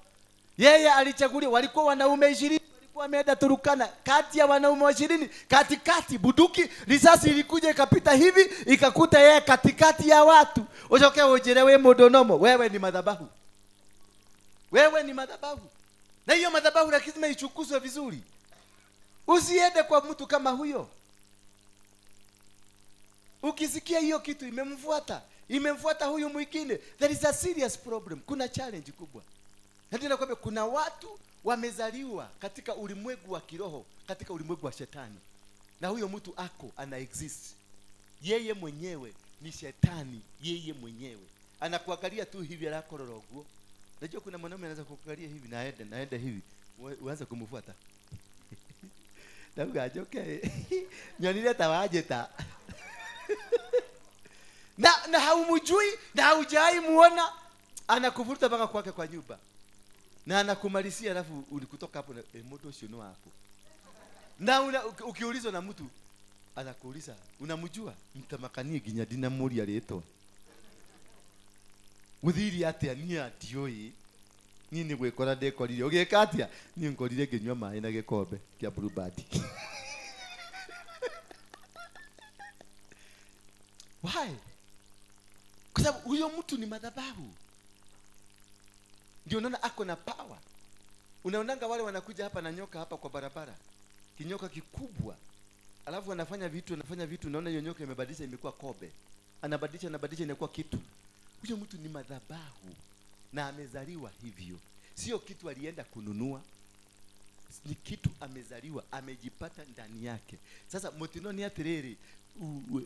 Yeye alichaguliwa, walikuwa wanaume 20, walikuwa wameenda Turukana. Kati ya wanaume 20, katikati bunduki, risasi ilikuja ikapita hivi, ikakuta yeye katikati ya watu. Ucoke unjire we mundu nomo, wewe ni madhabahu. Wewe ni madhabahu. Na hiyo madhabahu lazima ichukuzwe vizuri. Usiende kwa mtu kama huyo. Ukisikia hiyo kitu imemfuata, imemfuata huyu mwingine, there is a serious problem. Kuna challenge kubwa. Na ndio nakwambia kuna watu wamezaliwa katika ulimwengu wa kiroho, katika ulimwengu wa shetani. Na huyo mtu ako ana exist. Yeye mwenyewe ni shetani, yeye mwenyewe. Anakuangalia tu hivi alakororoguo. Najua kuna mwanaume anaweza kukuangalia hivi na aende, na aende hivi. Uanze kumfuata. Ndauga njoke. Nyonire ta wajeta. Na haumjui na haujai muona, anakuvuta mpaka kwake kwa nyumba. Na anakumalizia, alafu ulikutoka hapo na moto sio no hapo. Na ukiulizwa na mtu anakuuliza unamjua? Mtamakanie ginya ndina muria rĩtwa. Gũthiire atĩa? Niĩ ndiũĩ. Niĩ nĩ gwĩkora ndekorire. Ũgĩka atĩa? Niĩ ngorire ngĩnyua maĩ na gĩkombe kĩa Blue Band. Why? Kwa sababu huyo mtu ni madhabahu. Ndio unaona ako na power. Unaonanga wale wanakuja hapa na nyoka hapa kwa barabara. Kinyoka kikubwa. Alafu anafanya vitu, anafanya vitu, unaona hiyo nyoka imebadilisha imekuwa kobe. Anabadilisha, anabadilisha inakuwa kitu. Huyo mtu ni madhabahu na amezaliwa hivyo. Sio kitu alienda kununua. Ni kitu amezaliwa, amejipata ndani yake. Sasa mutino ni atiriri,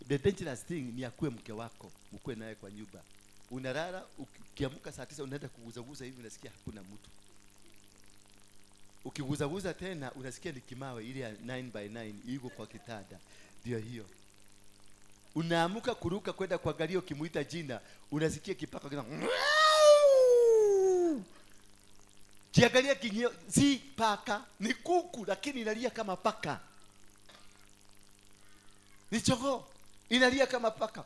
the dangerous thing ni akuwe mke wako, mkuwe naye kwa nyumba. Unalala, ukiamka saa 9 unaenda kuguzaguza hivi, unasikia hakuna mtu. Ukiguzaguza tena unasikia ni kimawe ile ya 9 by 9 iko kwa kitanda. Ndio hiyo. Unaamuka kuruka kwenda kuangalia, ukimuita jina unasikia kipaka kina Kiangalia kinyeo, si paka, ni kuku lakini inalia kama paka. Ni jogoo, inalia kama paka.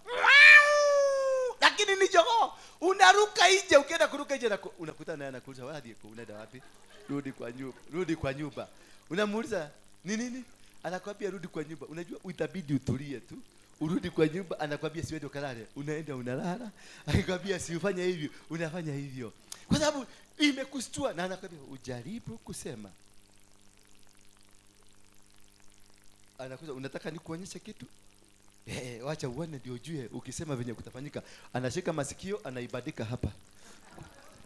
Lakini ni jogoo. Unaruka nje, ukienda kuruka nje unakutana naye anakuuliza, wapi uko, unaenda wapi? Rudi kwa nyumba, rudi kwa nyumba. Unamuuliza ni nini? Anakuambia rudi kwa nyumba. Unajua itabidi utulie tu. Urudi kwa nyumba, anakuambia siwende ukalale. Unaenda unalala. Akikwambia si ufanye hivyo, unafanya hivyo. Kwa sababu imekustua, na anakuambia ujaribu kusema. Anakuza, unataka nikuonyeshe kitu? Wacha uone ndio ujue ukisema venye kutafanyika. Anashika masikio, anaibadika hapa.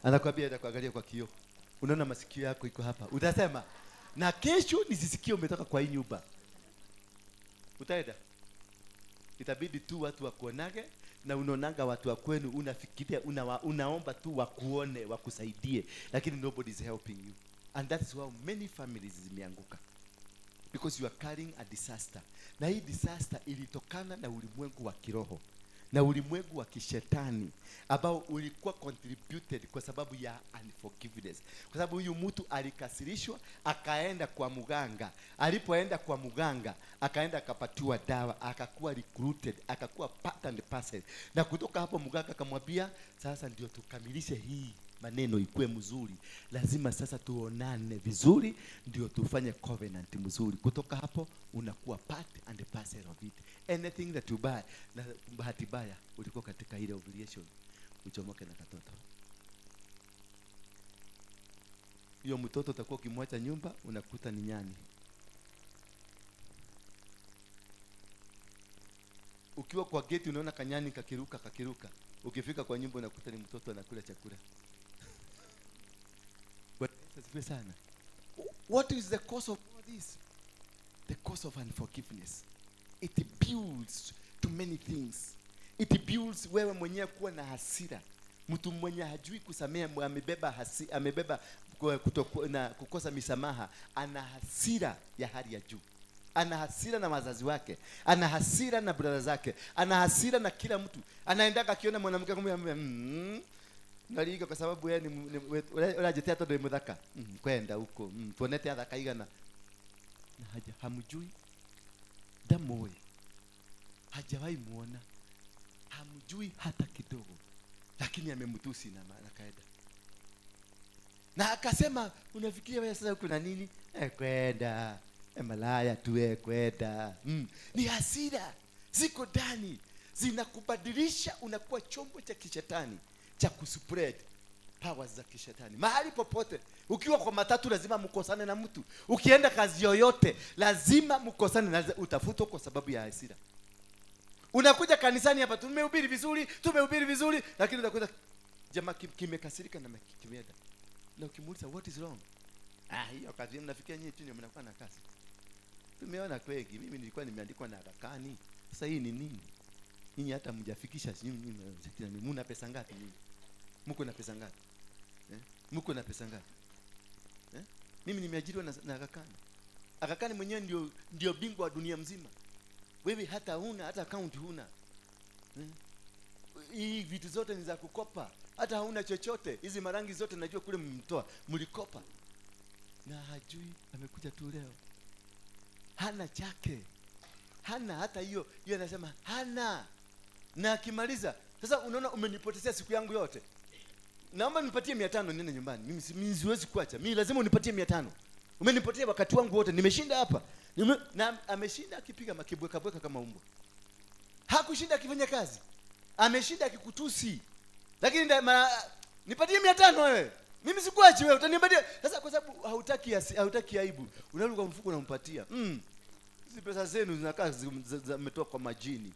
Anakuambia enda kuangalia kwa kioo. Unaona masikio yako iko hapa. Utasema na kesho nisisikie umetoka kwa hii nyumba. Utaenda? Itabidi tu watu wakuonage, na unaonanga watu wa kwenu, unafikiria, unaomba tu wakuone, wakusaidie, lakini nobody is helping you. And that is why many families zimeanguka, because you are carrying a disaster. Na hii disaster ilitokana na ulimwengu wa kiroho na ulimwengu wa kishetani ambao ulikuwa contributed kwa sababu ya unforgiveness. Kwa sababu huyu mtu alikasirishwa akaenda kwa muganga. Alipoenda kwa muganga akaenda akapatiwa dawa, akakuwa recruited, akakuwa part and parcel. Na kutoka hapo muganga akamwambia sasa ndio tukamilishe hii maneno ikuwe mzuri, lazima sasa tuonane vizuri ndio tufanye covenant mzuri. Kutoka hapo unakuwa part and parcel of it. Anything that you buy, na bahati mbaya ulikuwa katika ile ovulation, uchomoke na katoto. Hiyo mtoto utakuwa ukimwacha nyumba unakuta ni nyani. Ukiwa kwa gate unaona kanyani kakiruka kakiruka. Ukifika kwa nyumba unakuta ni mtoto anakula chakula. Bwana Yesu asifiwe sana. What is the cause of all this? The cause of unforgiveness. It builds to many things. It builds wewe mwenyewe kuwa na hasira. Mtu mwenye hajui kusamehe, amebeba amebeba na kukosa misamaha, ana hasira ya hali ya juu. Ana hasira na wazazi wake, ana hasira na brother zake, ana hasira na kila mtu. Anaendaka akiona mwanamke kumwambia, naliga kwa sababu yeye ni unajetea tondu ni muthaka. Kwenda huko. Tuonete athaka igana. Na haja hamjui. Ndamũĩ. Hajawahi muona. Hamjui hata kidogo. Lakini amemtusi na akaenda. Na akasema unafikiria wewe sasa uko na nini? Kwenda. Malaya tu kwenda. Ni hasira ziko ndani, zinakubadilisha, unakuwa chombo cha kishetani cha kuspread powers za kishetani. Mahali popote, ukiwa kwa matatu lazima mkosane na mtu. Ukienda kazi yoyote lazima mkosane na utafutwa kwa sababu ya hasira. Unakuja kanisani hapa, tumehubiri vizuri, tumehubiri vizuri, lakini utakuta jamaa kimekasirika na kimeenda. Na ukimuuliza what is wrong? Hiyo kazi mnafikia nyinyi tu ndio mnakuwa na kazi. Tumeona kweli, mimi nilikuwa nimeandikwa na Aga. Sasa hii ni nini? Nyinyi hata mjafikisha, nyinyi mna pesa ngapi nyinyi? Mko na pesa ngapi? Mko na pesa ngapi? Mimi nimeajiriwa na Aga Khan. Aga Khan mwenyewe ndio bingwa wa dunia mzima. Wewe hata huna, hata account huna. Hii vitu zote ni za kukopa. Hata hauna chochote. Hizi marangi zote najua kule mmtoa, mlikopa. Na hajui amekuja tu leo. Hana chake. Hana hata hiyo, yeye anasema hana. Na akimaliza, sasa unaona umenipotezea siku yangu yote. Naomba nipatie 500 niende nyumbani. Mimi siwezi kuacha. Mimi lazima unipatie 500. Umenipotea wakati wangu wote. Nimeshinda hapa. Na ameshinda akipiga makibweka bweka kama umbwa. Hakushinda akifanya kazi. Ameshinda akikutusi. Lakini nipatie 500 wewe. Mimi sikuachi wewe, utanipatia. Sasa kwa sababu hautaki aibu, unaruka mfuko unampatia. Hizi pesa zenu zinakaa zimetoka kwa majini.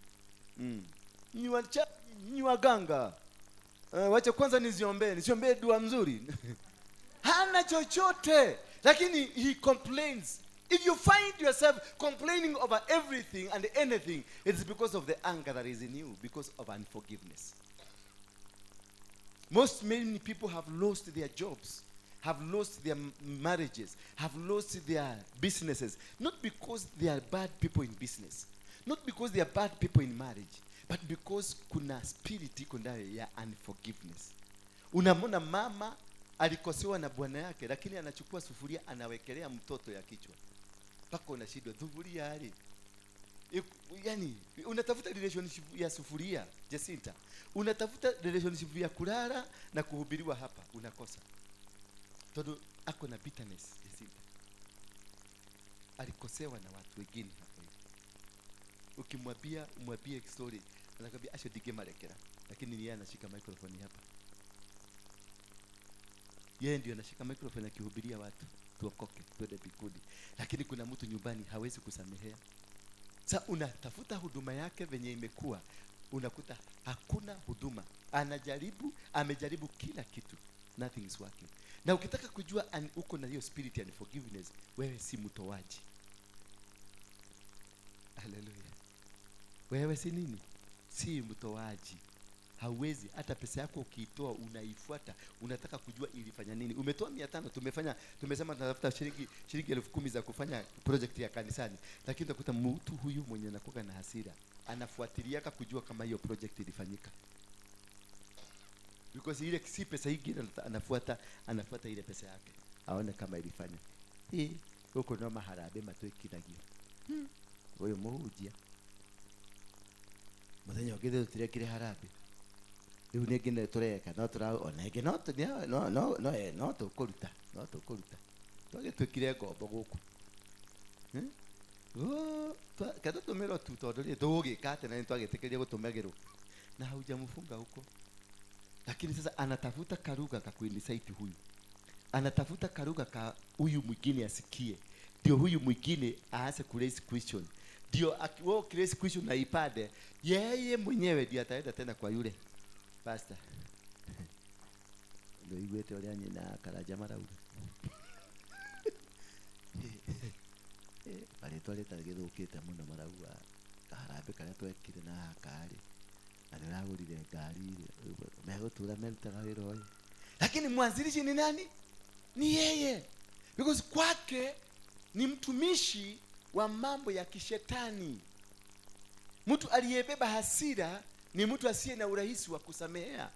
Nyinyi waganga. Wacha kwanza niziombee dua mzuri. Hana chochote. Lakini he complains. If you find yourself complaining over everything and anything, it's because of the anger that is in you, because of unforgiveness. Most many people have lost their jobs, have lost their marriages, have lost their businesses, not because they are bad people in business, not because they are bad people in marriage, but because kuna spirit iko ndani ya unforgiveness. Unamwona mama alikosewa na bwana yake, lakini anachukua sufuria anawekelea mtoto ya kichwa, mpaka unashindwa thufuria ali. Yani unatafuta relationship ya sufuria, Jacinta, unatafuta relationship ya kulala na kuhubiriwa hapa, unakosa. Todo ako na bitterness. Jacinta alikosewa na watu wengine hapo hivi. Ukimwambia umwambie story, anakwambia acio ndingĩmarekera, lakini ni yeye anashika microphone hapa. Yeye ndio anashika microphone akihubiria watu tuokoke twende mbinguni, lakini kuna mtu nyumbani hawezi kusamehea. Sa unatafuta huduma yake venye imekuwa, unakuta hakuna huduma. Anajaribu, amejaribu kila kitu, nothing is working. Na ukitaka kujua uko na hiyo spirit ya unforgiveness, wewe si mtoaji. Haleluya. Wewe si nini? Si mtoaji. Hauwezi, hata pesa yako ukiitoa unaifuata, unataka kujua ilifanya nini. Umetoa 500, tumesema tunatafuta shilingi 10,000 za kufanya project ya kanisani, lakini utakuta mtu huyu mwenye anakuwa na hasira anafuatiliaka kujua kama hiyo project ilifanyika, because ile si pesa ingine anafuata ile pesa yake aone kama ilifanya. Hii huko no maharambee matwikithagio. Huyu muhunjia muthenya ũngĩ tũtirekire harambee, rĩu nĩ ngine tũreka no tũra ona ĩngĩ no tũ- no no no eh, no tũkũruta, no tũkũruta. Twagĩtuĩkire ngombo gũkũ. Oh, ke tũtũmĩrwo tu, tondũ rĩ tũgũgĩka atĩa na nĩ twagĩtĩkĩria gũtũmagĩrwo na haujamfunga huko. Lakini sasa anatafuta karuga ka kuincite huyu, anatafuta karuga ka huyu mwingine asikie, ndio huyu mwingine aanze ku raise question, ndio wewe ukiraise question na ipande, yeye mwenyewe ndio ataenda tena kwa yule pastor. Ndio iguete uria nyina Karanja marauga. Marĩtwa rĩtarĩ gĩthũkĩte mũno, marauga kaharambĩ karĩa twekire na gaka rĩ, na nĩ ũragũrire ngari rĩ, megũtũra merutaga wĩra ũyũ. Lakini mwanzilishi ni nani? Ni yeye, because kwake ni mtumishi wa mambo ya kishetani. Mtu aliyebeba hasira ni mtu asiye na urahisi wa kusamehea.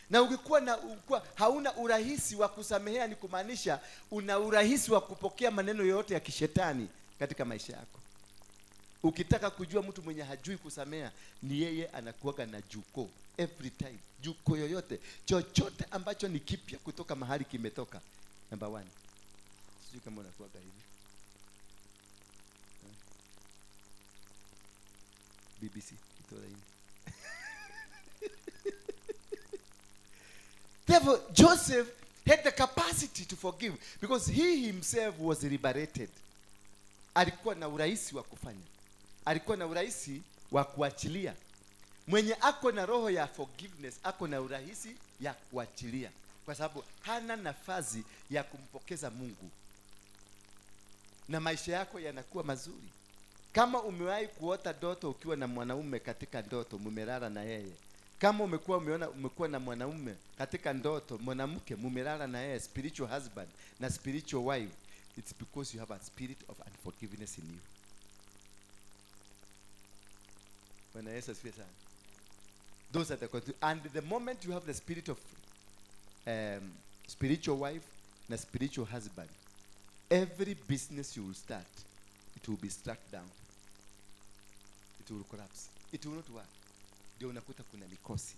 Na ukikuwa hauna urahisi wa kusamehea, ni kumaanisha una urahisi wa kupokea maneno yoyote ya kishetani katika maisha yako. Ukitaka kujua mtu mwenye hajui kusamea, ni yeye anakuwaga na juko every time. Juko yoyote, chochote ambacho ni kipya kutoka mahali kimetoka. Number 1. Sijui kama unakuwaga hivi. BBC itoa hii. Therefore, Joseph had the capacity to forgive because he himself was liberated. Alikuwa na urahisi wa kufanya. Alikuwa na urahisi wa kuachilia. Mwenye ako na roho ya forgiveness ako na urahisi ya kuachilia, kwa sababu hana nafasi ya kumpokeza Mungu. Na maisha yako yanakuwa mazuri. Kama umewahi kuota ndoto ukiwa na mwanaume katika ndoto, mumelala na yeye. Kama umekuwa na mwanaume katika ndoto, mwanamke mumelala na yeye, spiritual husband na spiritual wife, it's because you have a spirit of unforgiveness in you. Bwana Yesu asifiwe sana. Those are the and the moment you have the spirit of spiritual wife na spiritual husband, every business you will start, it will be struck down. It will collapse. It will not work. Ndio unakuta kuna mikosi.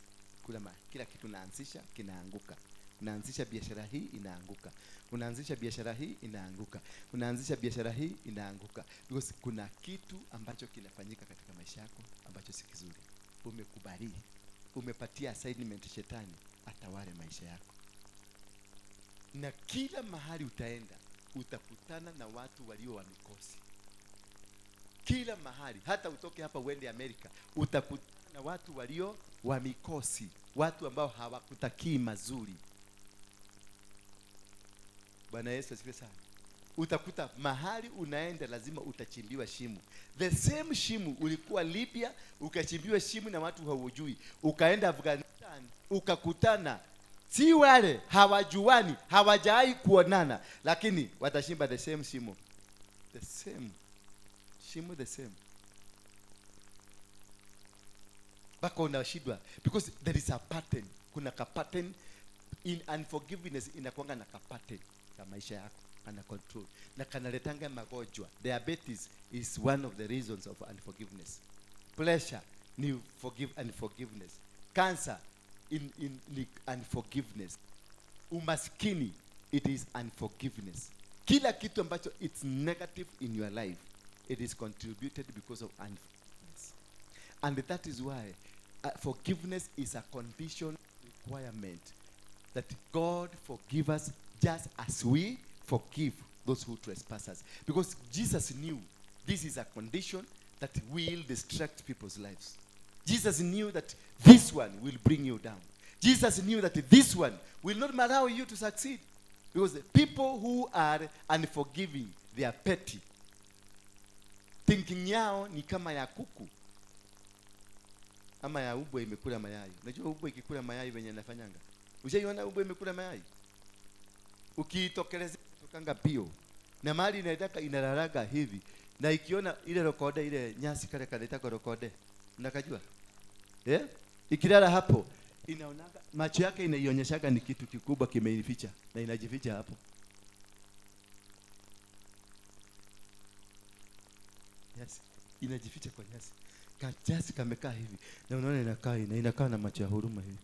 Kila kitu unaanzisha kinaanguka. Unaanzisha biashara hii inaanguka. Unaanzisha biashara hii inaanguka. Unaanzisha biashara hii inaanguka. Because kuna kitu ambacho kinafanyika katika maisha yako ambacho si kizuri. Umekubali. Umepatia assignment shetani atawale maisha yako. Na kila mahali utaenda utakutana na watu walio wa mikosi. Kila mahali, hata utoke hapa uende Amerika, utakutana na watu walio wa mikosi, watu ambao hawakutakii mazuri. Bwana Yesu asifiwe sana. Utakuta mahali unaenda lazima utachimbiwa shimo. The same shimo ulikuwa Libya, ukachimbiwa shimo na watu hawajui. Ukaenda Afghanistan, ukakutana, si wale hawajuani, hawajawahi kuonana, lakini watashimba the same shimo. The same shimo, the same. Mpaka unashindwa because there is a pattern. Kuna ka pattern in unforgiveness, inakuanga na ka pattern ka maisha yako ana control na kanaletanga magonjwa. Diabetes is one of the reasons of unforgiveness. Pressure ni forgive unforgiveness. Cancer ni unforgiveness. Umaskini, it is unforgiveness. Kila kitu ambacho it's negative in your life, it is contributed because of unforgiveness. And that is why forgiveness is a condition requirement that God forgive us just as we forgive those who trespass us. Because Jesus knew this is a condition that will destruct people's lives. Jesus knew that this one will bring you down. Jesus knew that this one will not allow you to succeed. Because the people who are unforgiving, they are petty. Thinking yao ni kama ya kuku ama ya umbwa imekula mayai. Unajua umbwa ikikula mayai venye inafanyanga? Ushaiona umbwa imekula mayai? Ukiitokelezea kutokanga pio. Na mali inaitaka inalalaga hivi. Na ikiona ile rokode, ile nyasi kale kanaitaka rokode. Mnakajua? Ikilala hapo inaonaga macho yake inaionyeshaga ni kitu kikubwa kimeificha na inajificha hapo. Yes, inajificha kwa nyasi. Kajasi kamekaa hivi. Na unaona inakaa inakaa na macho ya huruma hivi.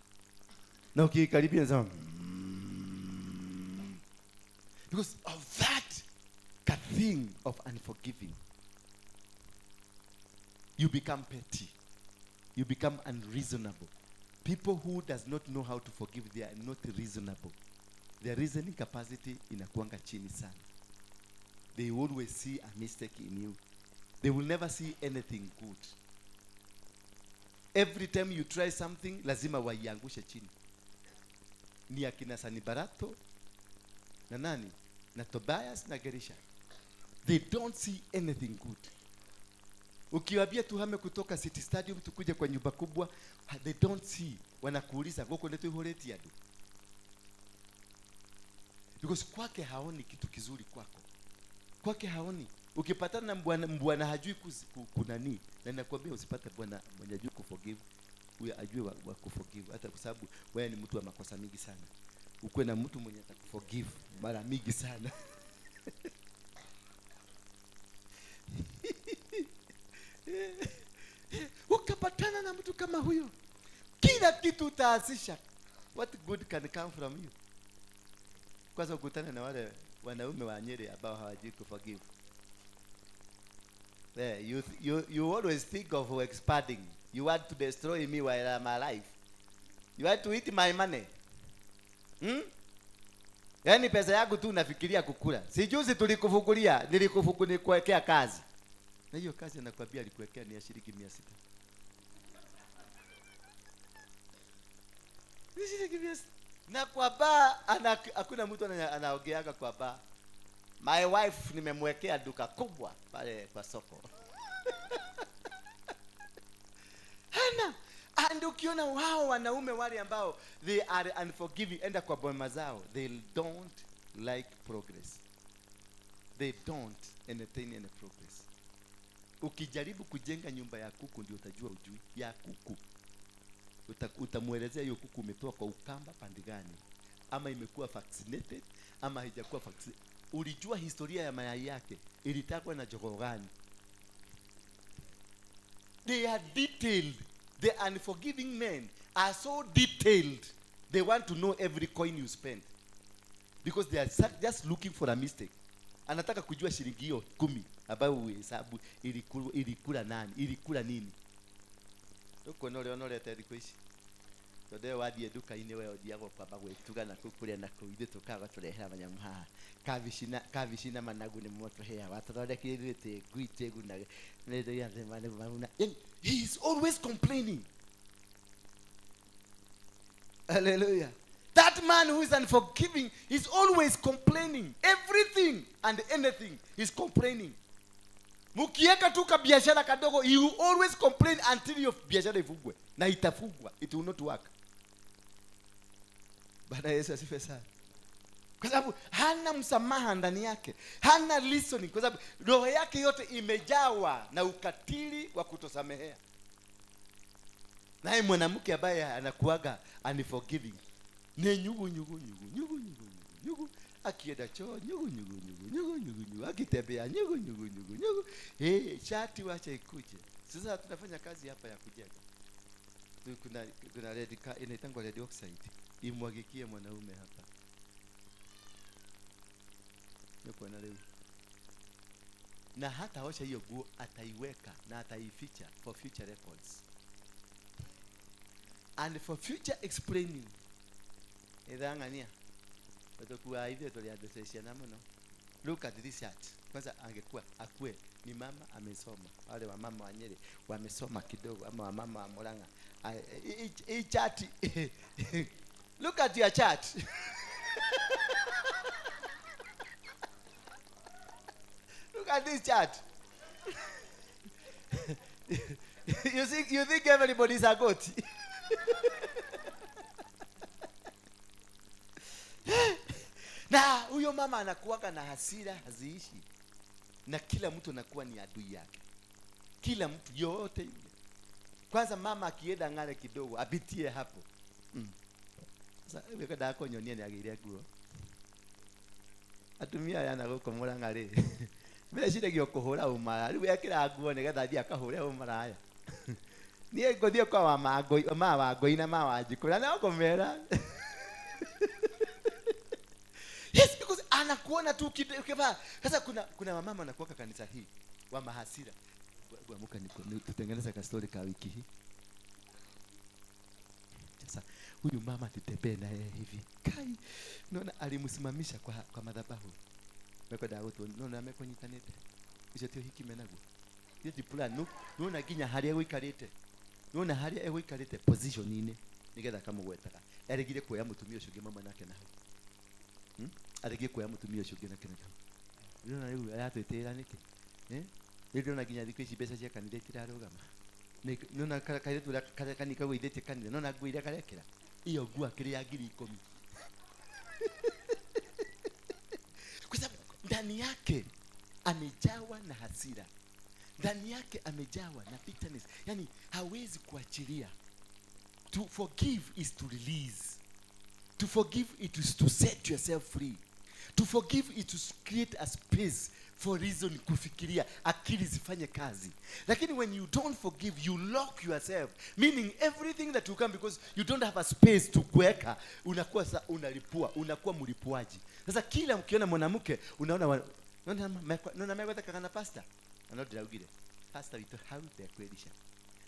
Na ukiikaribia inasema because of that thing of unforgiving, you become petty. You become unreasonable. People who does not know how to forgive, they are not reasonable. Their reasoning capacity inakuanga chini sana. They always see a mistake in you. They will never see anything good. Every time you try something, lazima waiangushe chini. Ni akina Sanibarato na nani? Na Tobias na Gerisha. They don't see anything good. Ukiwaambia tuhame kutoka City Stadium tukuje kwa nyumba kubwa, they don't see. Wanakuuliza goko ndetu ihoreti adu. Because kwake haoni kitu kizuri kwako. Kwake haoni. Ukipatana na mbwana hajui kunani, na nakwambia usipate bwana mwenye hajui kuforgive, huyo ajue wa kuforgive, hata kwa sababu wewe ni mtu wa makosa mingi sana. Ukuwe na mtu mwenye atakuforgive mara mingi sana. Ukapatana na mtu kama huyo, kila kitu utaanzisha. What good can come from you? Kwanza ukutane na wale wanaume wa Nyeri ambao hawajui kuforgive. Yeah, you always think of expanding. You want to destroy me while I'm alive. You want to eat my money. Yaani pesa yangu tu unafikiria kukula. Si juzi tulikufungulia, nilikuwekea kazi. Na hiyo kazi anakuambia alikuwekea ni ya shilingi 600. Ni shilingi 600. Na kwa baa hakuna mtu anaongeaga kwa baa. My wife nimemwekea duka kubwa pale kwa soko. Hana. And ukiona wao wanaume wale ambao they are unforgiving, enda kwa boma zao, they don't like progress. They don't entertain any progress. Ukijaribu kujenga nyumba ya kuku ndio utajua ujui ya kuku. Utamuelezea hiyo kuku umetoa kwa ukamba pande gani, ama imekuwa vaccinated ama haijakuwa vaccinated. Ulijua historia ya mayai yake ilitakwa na jogoo gani? They are detailed. The unforgiving men are so detailed. They want to know every coin you spend because they are just looking for a mistake. Anataka kujua shilingi hiyo 10 ambayo uhesabu ilikula nani, ilikula nini. Uko no leo lete thikũ ici. Tondũ wathiĩ nduka-inĩ we ũthiaga kwamba gwĩtuga na kũu kũrĩa na kũu, ithuĩ tũkaga tũrehera manyamũ haha. Kabici na managu nĩ mo tũheaga. Watũthondekire ithuĩ twĩ ngui, twĩ nguna, nĩ tũgĩa thĩ managu maguna. Yaani, he is always complaining. Hallelujah. That man who is unforgiving is always complaining. Everything and anything is complaining. Mkiweka tu kabiashara kadogo, he will always complain until your biashara ifungwe. Na itafungwa. It will not work. Bwana Yesu asifiwe sana. Kwa sababu hana msamaha ndani yake, hana listening, kwa sababu roho yake yote imejawa na ukatili wa kutosamehea. Naye mwanamke ambaye anakuaga unforgiving ni nyugu nyugu nyugu nyugu nyugu nyugu nyugu, akienda choo nyugu nyugu nyugu nyugu nyugu nyugu, akitembea nyugu nyugu nyugu nyugu. Eh, shati wacha ikuje. Sasa tunafanya kazi hapa ya kujenga. Kuna red inaitangwa red oxide, imwagikie mwanaume hapa. Nikuona leo. Na hata osha hiyo nguo, ataiweka na ataificha for future records and for future explaining. Ithang'ania utakuwa ithuĩ tũrĩ andũ ciana mũno. Look at this shirt. Kwanza angekuwa akue ni mama amesoma, wale wa mama wa Nyeri wamesoma kidogo, ama wa mama wa Murang'a. Hii chati, look at your chart. Look at this chart. You think everybody's a goat. Na huyo mama anakuwaga na hasira haziishi, na kila mtu anakuwa ni adui yake, kila mtu yote yule. Kwanza mama akienda ng'are kidogo apitie hapo. Sasa wewe kada yako nyonie ni agiria nguo. Atumia aya na gũkũ Murang'a rĩ, meciragia kũhũra ũmaraya. Rĩu ekĩra nguo nĩgetha athiĩ akahũre ũmaraya. Niĩ ngũthiĩ kwa wa Mangũi, ma wa Ngũi na ma wa Njikũ, na no kũmera. Yes, because anakuona tu ukivaa. Sasa kuna wamama wanakuwaka kanisa hii wa mahasira. Amuka tutengeneze ka story ka wiki hii. Sasa huyu mama tutembee na yeye hivi. Kai, unaona alimsimamisha kwa madhabahu. Mekwenda gũtũ, unaona amekunyitanĩte. Icio ti ũhiki menaguo. Hiyo ti plan, no, unaona nginya harĩa egũikarĩte. Unaona harĩa egũikarĩte position-inĩ nĩgetha akamũgwetaga. Aregire kuoya mũtumia ũcio ũngĩ mama nake na hau. Aregire kuoya mũtumia ũcio ũngĩ nake na hau. Unaona rĩu aratwĩtĩĩra nĩkĩ? Rĩu ndĩrona nginya thikũ ici mbeca cia kanitha itirarũgama. Nĩona kairĩtu karĩa kanini kagũithĩtie kanitha, nĩona nguo iria karekĩra. Iyo nguo akĩrĩ ya 10,000. Kwa sababu ndani yake amejawa na hasira. Ndani yake amejawa na bitterness. Yani hawezi kuachilia. To forgive is to release. To forgive it is to set yourself free. To forgive it is to create a space for reason, kufikiria, akili zifanye kazi. Lakini when you don't forgive, you lock yourself, meaning everything that you come, because you don't have a space to kuweka, unakuwa sasa unalipua, unakuwa mlipuaji. Sasa kila ukiona mwanamke unaona unaona mekwa kana pastor. Ano ndiraugire. Pastor witũ hau ndekwĩrica.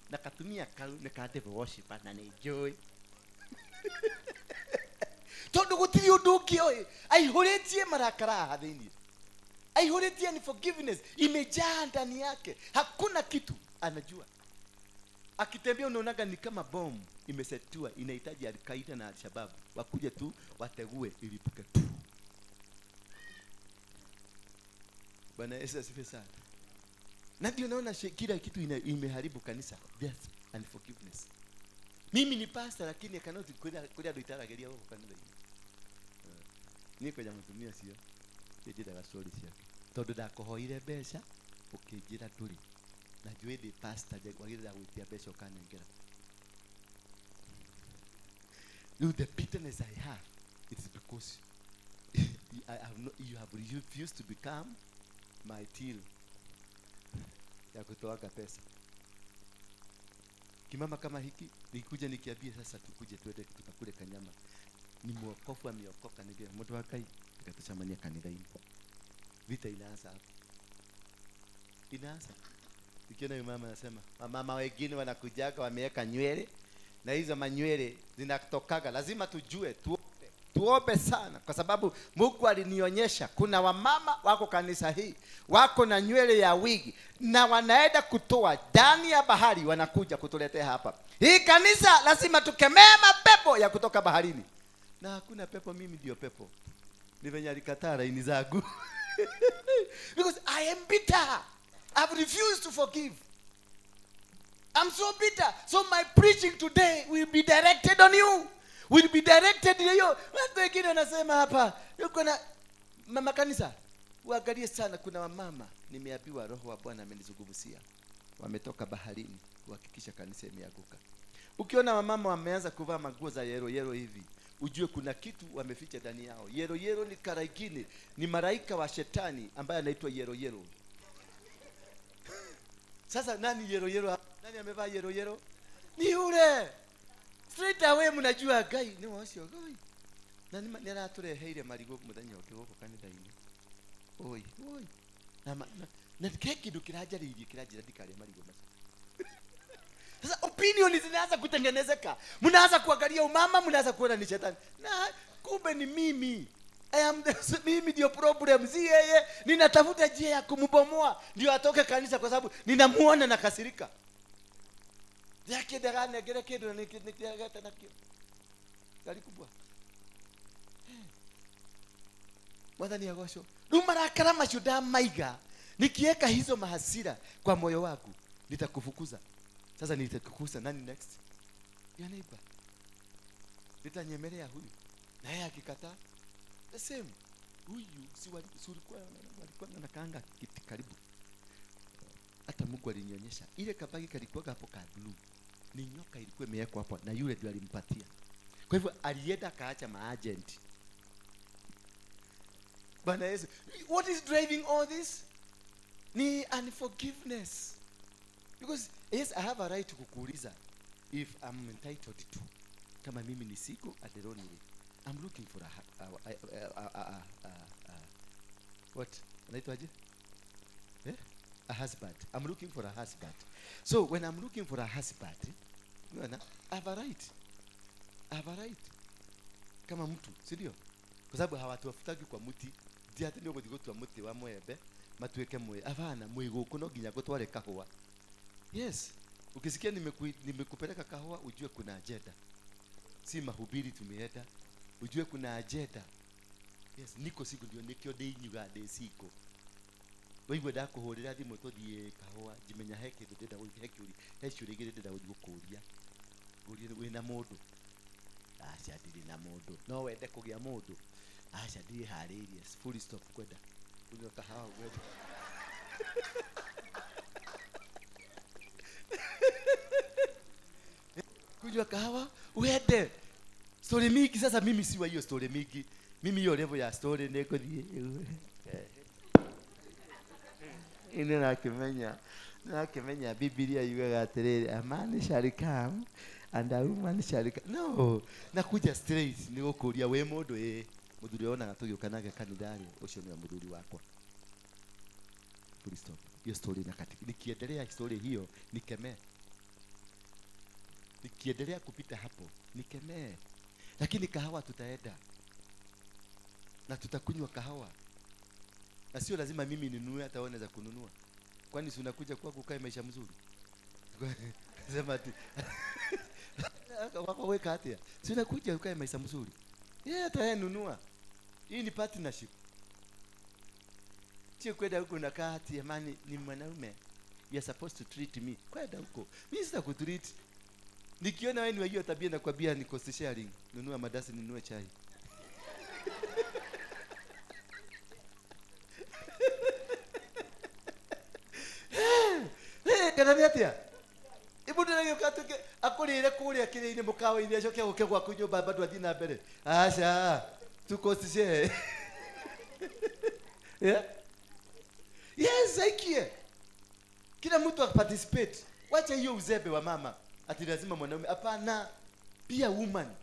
Na katumia kau nĩ ka devil worshiper na nĩ njũĩ. Tondũ gũtirĩ ũndũ ũngĩ oĩ, aihũrĩtie marakara haha thĩinĩ. Aihũrĩtie ni forgiveness imejaa ndani yake. Hakuna kitu anajua. Akitembea unaonaga ni kama bomu imesetiwa, inahitaji Al-Qaeda na Al-Shabaab wakuje tu wategue ilipuke tu. Bwana Yesu asifiwe sana. Na ndio naona kila kitu imeharibu kanisa. Death and forgiveness. Mimi ni pastor lakini I cannot kuria andũ itarageria gũkũ kanitha-inĩ. Niĩ kwenda mũtumia ũcio, nĩ njendaga story ciake. Tondũ ndakũhoire mbeca, ũkĩnjĩra ndũrĩ. Na njũĩ ndĩ pastor, wagĩrĩire gwĩtia mbeca ũkanengera. Rĩu the bitterness I have, it is because I have not, you have refused to become my till ya kutoaga pesa. Kimama kama hiki nikikuja nikiambia sasa tukuje tuende tukakule kanyama, ni mwokofu ameokoka, nige mtu wa Ngai tukatuchamania kanitha-inĩ. Vita inaanza hapo, inaanza. Nikiona huyu mama anasema mama wengine wanakujaga wameweka nywele na hizo manywele zinatokaga, lazima tujue, tuombe sana, kwa sababu Mungu alinionyesha kuna wamama wako kanisa hii wako na nywele ya wigi na wanaenda kutoa ndani ya bahari, wanakuja kutuletea hapa. Hii kanisa lazima tukemee mapepo ya kutoka baharini. Na hakuna pepo, mimi ndio pepo. Ni venye alikataa laini zangu. Because I am bitter. I've refused to forgive. I'm so bitter. So my preaching today will be directed on you. Will be directed on you. Watu wengine wanasema hapa, yuko na mama kanisa. Uangalie sana, kuna wamama nimeambiwa Roho wa Bwana amenizungumzia. Wametoka baharini kuhakikisha kanisa imeanguka. Ukiona wamama wameanza kuvaa manguo za yero yero hivi, ujue kuna kitu wameficha ndani yao. Yero yero ni kara ingine, ni malaika wa shetani ambaye anaitwa yero yero. Sasa nani yero yero? Nani amevaa yero yero? Ni yule. Straight away mnajua Ngai ni wacio Ngai. Na nĩ aratureheire marigũ mũthenya ũngĩ gũkũ kanitha-inĩ. Oi, oi. Na ke kĩndũ kĩranjarĩirie kĩranjĩra ndikarĩe marigũ macio. Sasa opinion zinaanza kutengenezeka. Mnaanza kuangalia umama, mnaanza kuona ni shetani. Na kumbe ni mimi. I am the, mimi ndio problem, si yeye. Ninatafuta njia ya kumbomoa ndio atoke kanisa, kwa sababu ninamuona na kasirika. Yake ndaganengere kindu na nĩkĩagete nakĩo. Gari kubwa. Mwathani agocwo. Rĩu marakara macio ndamaiga, nikiweka hizo mahasira kwa moyo wangu, nitakufukuza. Sasa nitakufukuza nani next? Your neighbor. Nitanyemelea huyu. Na yeye akikataa, the same. Huyu si si walikuwa na kaanga kiti karibu. Hata Mungu alinionyesha ile kabagi kalikuwa hapo ka blue. Ni nyoka ilikuwa imewekwa hapo na yule ndio alimpatia. Kwa hivyo alienda akaacha maagent. Bwana Yesu, what is driving all this? Ni unforgiveness. Because yes, I have a right kukuuliza if I'm entitled to. Kama mimi ni siko aderonile. I'm looking for a what? Anaitwaje? A husband. I'm looking for a husband. So when I'm looking for a husband, unaona, I have a right. I have a right. Kama mtu, si ndio? Kwa sababu hawatuwafutagi kwa mti. Ndi ati nĩ ũgũthiĩ gũtua mũtĩ wa mwembe matuĩke mwĩ. Hapana, mwĩ gũkũ no nginya ngũtware kahũa. Yes. Ukisikia nimekupeleka kahũa, ujue kuna agenda. Si mahubiri tumeenda. Ujue kuna agenda. Yes, niko siku ndio nikio ndĩ inyuga ndĩ siko. Waigua ndakũhũrĩra thimũ tũthiĩ kahũa, njimenya he kĩndũ ndĩrenda gũthiĩ, he kĩũria, he ciũria igĩrĩ ndĩrenda gũthiĩ gũkũria. Ngũrie wĩna mũndũ? Aca, ndirĩ na mũndũ. No wende kũgĩa mũndũ? Aca, ndirĩ harĩirie. Full stop, kwenda kunywa kahawa kwenda. Kunywa kahawa uende. Story mingi sasa, mimi si wa hiyo story mingi. Mimi hiyo level ya story nĩngũthiĩ. Ine nakĩmenya Biblia yugaga atĩrĩrĩ, a man shall come and a woman shall come. No, nakuja straight nĩ gũkũria wĩ mũndũ ĩ mũthuri wonaga tũgĩũka nake kanitha-rĩ, ũcio nĩwe mũthuri wakwa. Full stop. Hiyo story na katika. Nikiendelea story hiyo nikemee. Nikiendelea kupita hapo nikemee. Lakini kahawa tutaenda. Na tutakunywa kahawa. Na sio lazima mimi ninunue, hata wewe unaweza kununua. Kwani si unakuja kwako ukae maisha mzuri? Sema ati wako weka atia. Si unakuja ukae maisha mzuri? Yeye hata yeye nunua. Hii ni partnership. Sio kwenda huko unakaa ati jamani ni mwanaume. You are supposed to treat me. Kwenda huko. Mimi sitakutreat. Nikiona wewe ni wa hiyo tabia nakwambia ni cost sharing. Nunua madasi, ninunue chai. Kana nĩ atĩa? Mũndũ aragĩũka atuĩke akũrĩre kũrĩa kĩrĩa-inĩ mũkawa-inĩ acoke gũke gwaku nyũmba bado athiĩ na mbere. Aca, tu cost share. Yeah? Yes, aikie. Kila mtu aparticipate. Wacha hiyo uzembe wa mama. Ati lazima mwanaume. Hapana. Pia woman.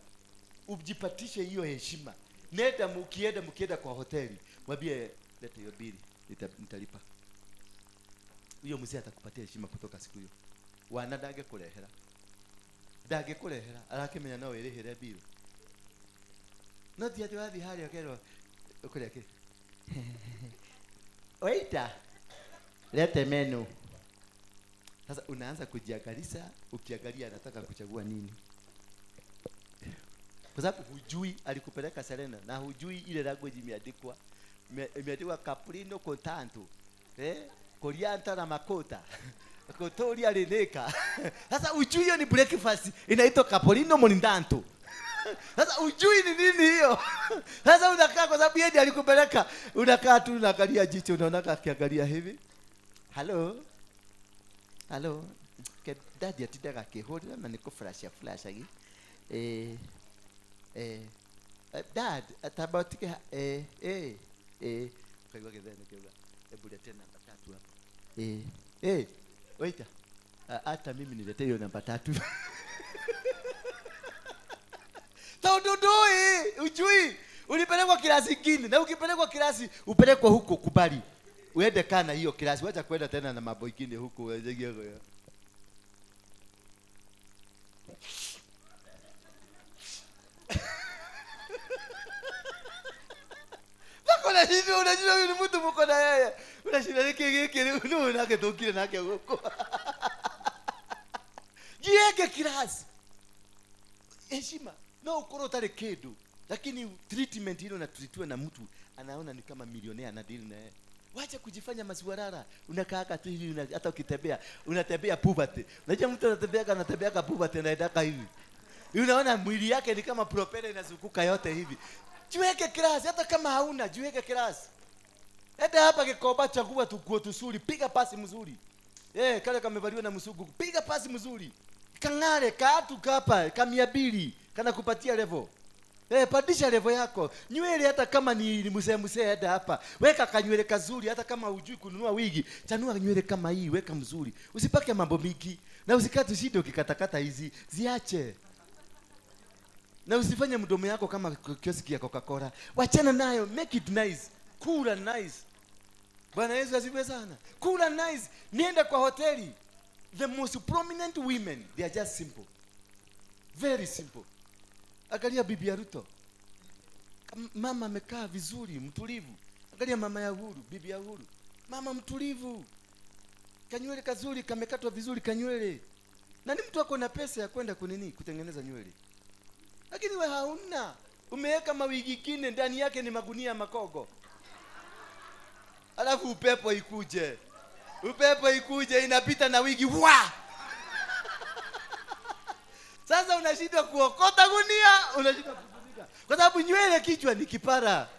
Ujipatishe hiyo heshima. Nenda mkienda kwa hoteli, mwambie leta hiyo bili, nitalipa. Huyo mzee atakupatia heshima kutoka siku hiyo. Wana ndangĩkũrehera. Ndangĩkũrehera, arakĩmenya no wĩrĩhĩre bill. No ti atĩ wathiĩ harĩa ũkerwo ũkũrĩa kĩ? Waiter, lete menu. Sasa unaanza kujiangalia, ukiangalia anataka kuchagua nini. Kwa Kwa sababu hujui alikupeleka Serena na hujui ile language imeandikwa. Imeandikwa Caprino Contanto. Corianta na makota. Kotoria leneka. Sasa hujui hiyo ni breakfast inaitwa Caprino Molindanto. Sasa ujui ni nini hiyo? Sasa unakaa kwa sababu yeye ndiye alikupeleka. Unakaa tu unaangalia jicho, unaona akiangalia hivi. Hello. Hello. Ke daddy atindaga akĩhũrĩra na nĩ kũ flash agi. Dad, atamba ũtige Ukaigua gĩthene kĩuga, hebu lete namba 3 hapo. Waiter. Hata mimi niletee hiyo namba 3. Tondu ndui, ujui. Ulipelekwa kilasi kingine, na ukipelekwa kilasi upelekwa huko kubali. Uende kana hiyo kilasi, wacha kwenda tena na mambo ingine huko. Wako na shida, unajua huyu ni mtu mko na yeye. Unashinda niki giki, unaona nake nake huko. Jiweke kilasi. Heshima. No ukoro utare kindu, lakini treatment hilo na na mtu anaona ni kama milionea ana deal na yeye. Wacha kujifanya masuarara. Unakaa tu hivi, hata ukitembea unatembea poverty. Unajua mtu anatembea poverty anaendaka hivi. Unaona mwili yake ni kama propeller inazunguka yote hivi. Jiweke class hata kama hauna, jiweke class. Enda hapa Gikomba, chagua tukuo tusuri, piga pasi mzuri. Kale kamevaliwa na msugu, piga pasi mzuri. Kangare kaatu kapa ka 200 kana kupatia level. Pandisha level yako. Nywele hata kama ni mzee mzee, enda hapa. Weka kanywele kazuri hata kama hujui kununua wigi. Chanua nywele kama hii, weka mzuri. Usipake mambo mingi na usikate shida ukikatakata hizi, ziache. Na usifanye mdomo yako kama kioski ya Coca-Cola. Wachana nayo, make it nice. Kula nice. Bwana Yesu asifiwe sana. Kula nice. Nienda kwa hoteli. The most prominent women, they are just simple. Very simple. Angalia bibi ya Ruto. Mama amekaa vizuri, mtulivu. Angalia mama ya Uhuru, bibi ya Uhuru. Mama mtulivu. Kanywele kazuri, kamekatwa vizuri kanywele. Na ni mtu ako na pesa ya kwenda kunini kutengeneza nywele. Lakini wewe hauna. Umeweka mawigi kine ndani yake ni magunia makogo. Alafu upepo ikuje. Upepo ikuje inapita na wigi wa. Sasa unashindwa kuokota gunia, unashindwa kufunika. Kwa sababu nywele kichwa ni kipara.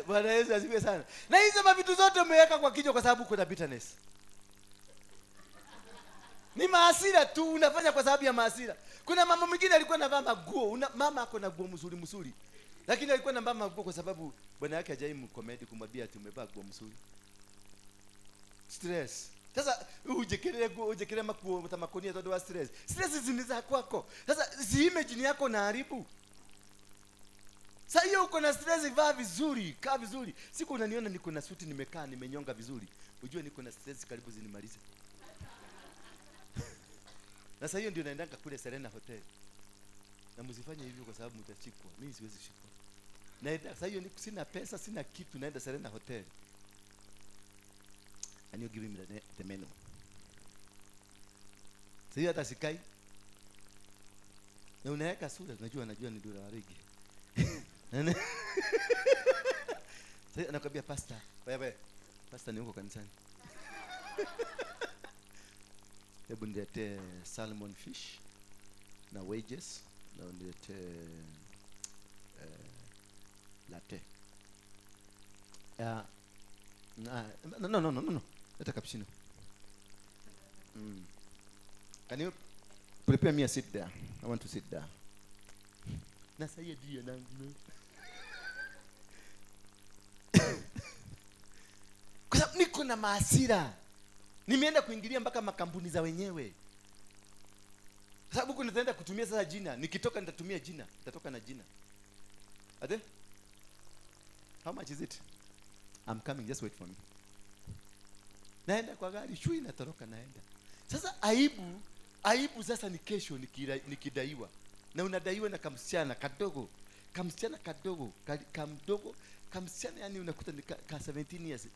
Bwana Yesu asifiwe sana. Na hizo vitu zote umeweka kwa kichwa kwa sababu kuna bitterness. Ni maasira tu unafanya kwa sababu ya maasira. Kuna mama mwingine alikuwa anavaa maguo, mama ako na guo mzuri mzuri. Lakini alikuwa anavaa maguo kwa sababu bwana yake hajai mkomedi kumwambia ati umevaa guo mzuri. Stress. Sasa ujekere guo, ujekere makuo utamakonia todo wa stress. Stress ziniza kwako. Sasa si image ni yako na haribu. Sasa hiyo uko na stress, vaa vizuri, kaa vizuri. Siku unaniona niko na suti nimekaa nimenyonga vizuri. Ujue niko na stress karibu zinimalize. Na sasa hiyo ndio naendanga kule Serena Hotel. Na msifanye hivyo kwa sababu mtashikwa. Mimi siwezi shikwa. Naenda sasa hiyo sina pesa, sina kitu, naenda Serena Hotel. And you give him the menu. Sasa hiyo hata sikai. Na unaweka sura, unajua najua ni dola rigi. Sasa anakuambia pastor, wewe pastor ni huko kanisani. Hebu niletee salmon fish na wedges na niletee latte. No. Leta cappuccino. Can you prepare me a seat there? I want to sit there. Na sasa ndio nangu. Kwa sababu niko na maasira. Nimeenda kuingilia mpaka makampuni za wenyewe. Sababu kuna nitaenda kutumia sasa jina. Nikitoka nitatumia jina. Nitatoka na jina. Ate? How much is it? I'm coming, just wait for me. Naenda kwa gari, shui natoroka naenda. Sasa aibu sasa ni kesho nikidaiwa. Na unadaiwa na kamsichana kadogo. Kamsichana kadogo, kamdogo, kamsichana yani unakuta ni ka 17 years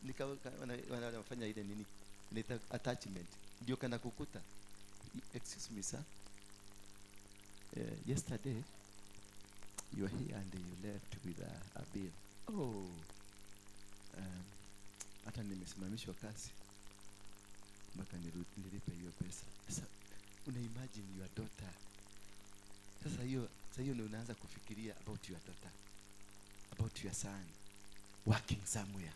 wanafanya ile nini? Inaita attachment. Ndio kana kukuta. "Excuse me, sir, yesterday you were here and you left with a bill. Oh, hata nimesimamishwa kazi mpaka nilipe hiyo pesa." Sasa una imagine your daughter. Sasa hiyo ndio unaanza kufikiria about your daughter, about your son working somewhere,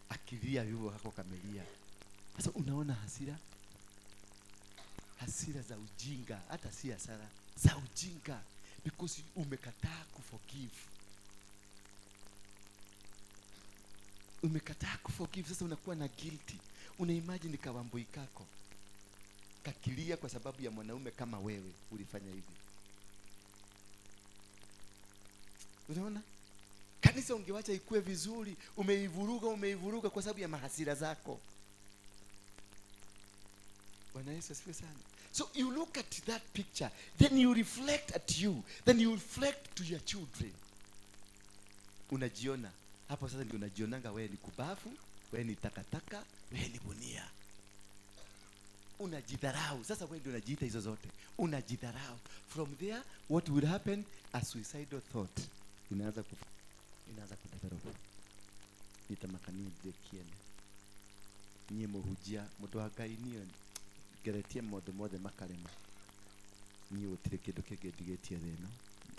akilia hivyo kako kamelia. Sasa unaona hasira, hasira za ujinga, hata si hasara za ujinga, because umekataa kuforgive, umekataa kuforgive. Sasa unakuwa na guilty. Una imagine kawambui kako kakilia kwa sababu ya mwanaume kama wewe ulifanya hivi. Unaona, kanisa ungewacha ikue vizuri, umeivuruga, umeivuruga kwa sababu ya mahasira zako. Bwana Yesu asifiwe sana. So you look at that picture, then you reflect at you, then you reflect to your children. Unajiona hapo sasa, ndio unajionanga wewe ni kubafu, wewe ni takataka, wewe ni gunia. Unajidharau. Sasa wewe ndio unajiita hizo zote, unajidharau. From there, what will happen? A suicidal thought inaanza kudevelop. Nitamakania kiene niĩ mũhunjia mũndũ wa Ngai, niĩ ngeretie maũndũ mothe makarema, niĩ gũtirĩ kĩndũ kĩngĩ ndigĩtie thĩ ĩno,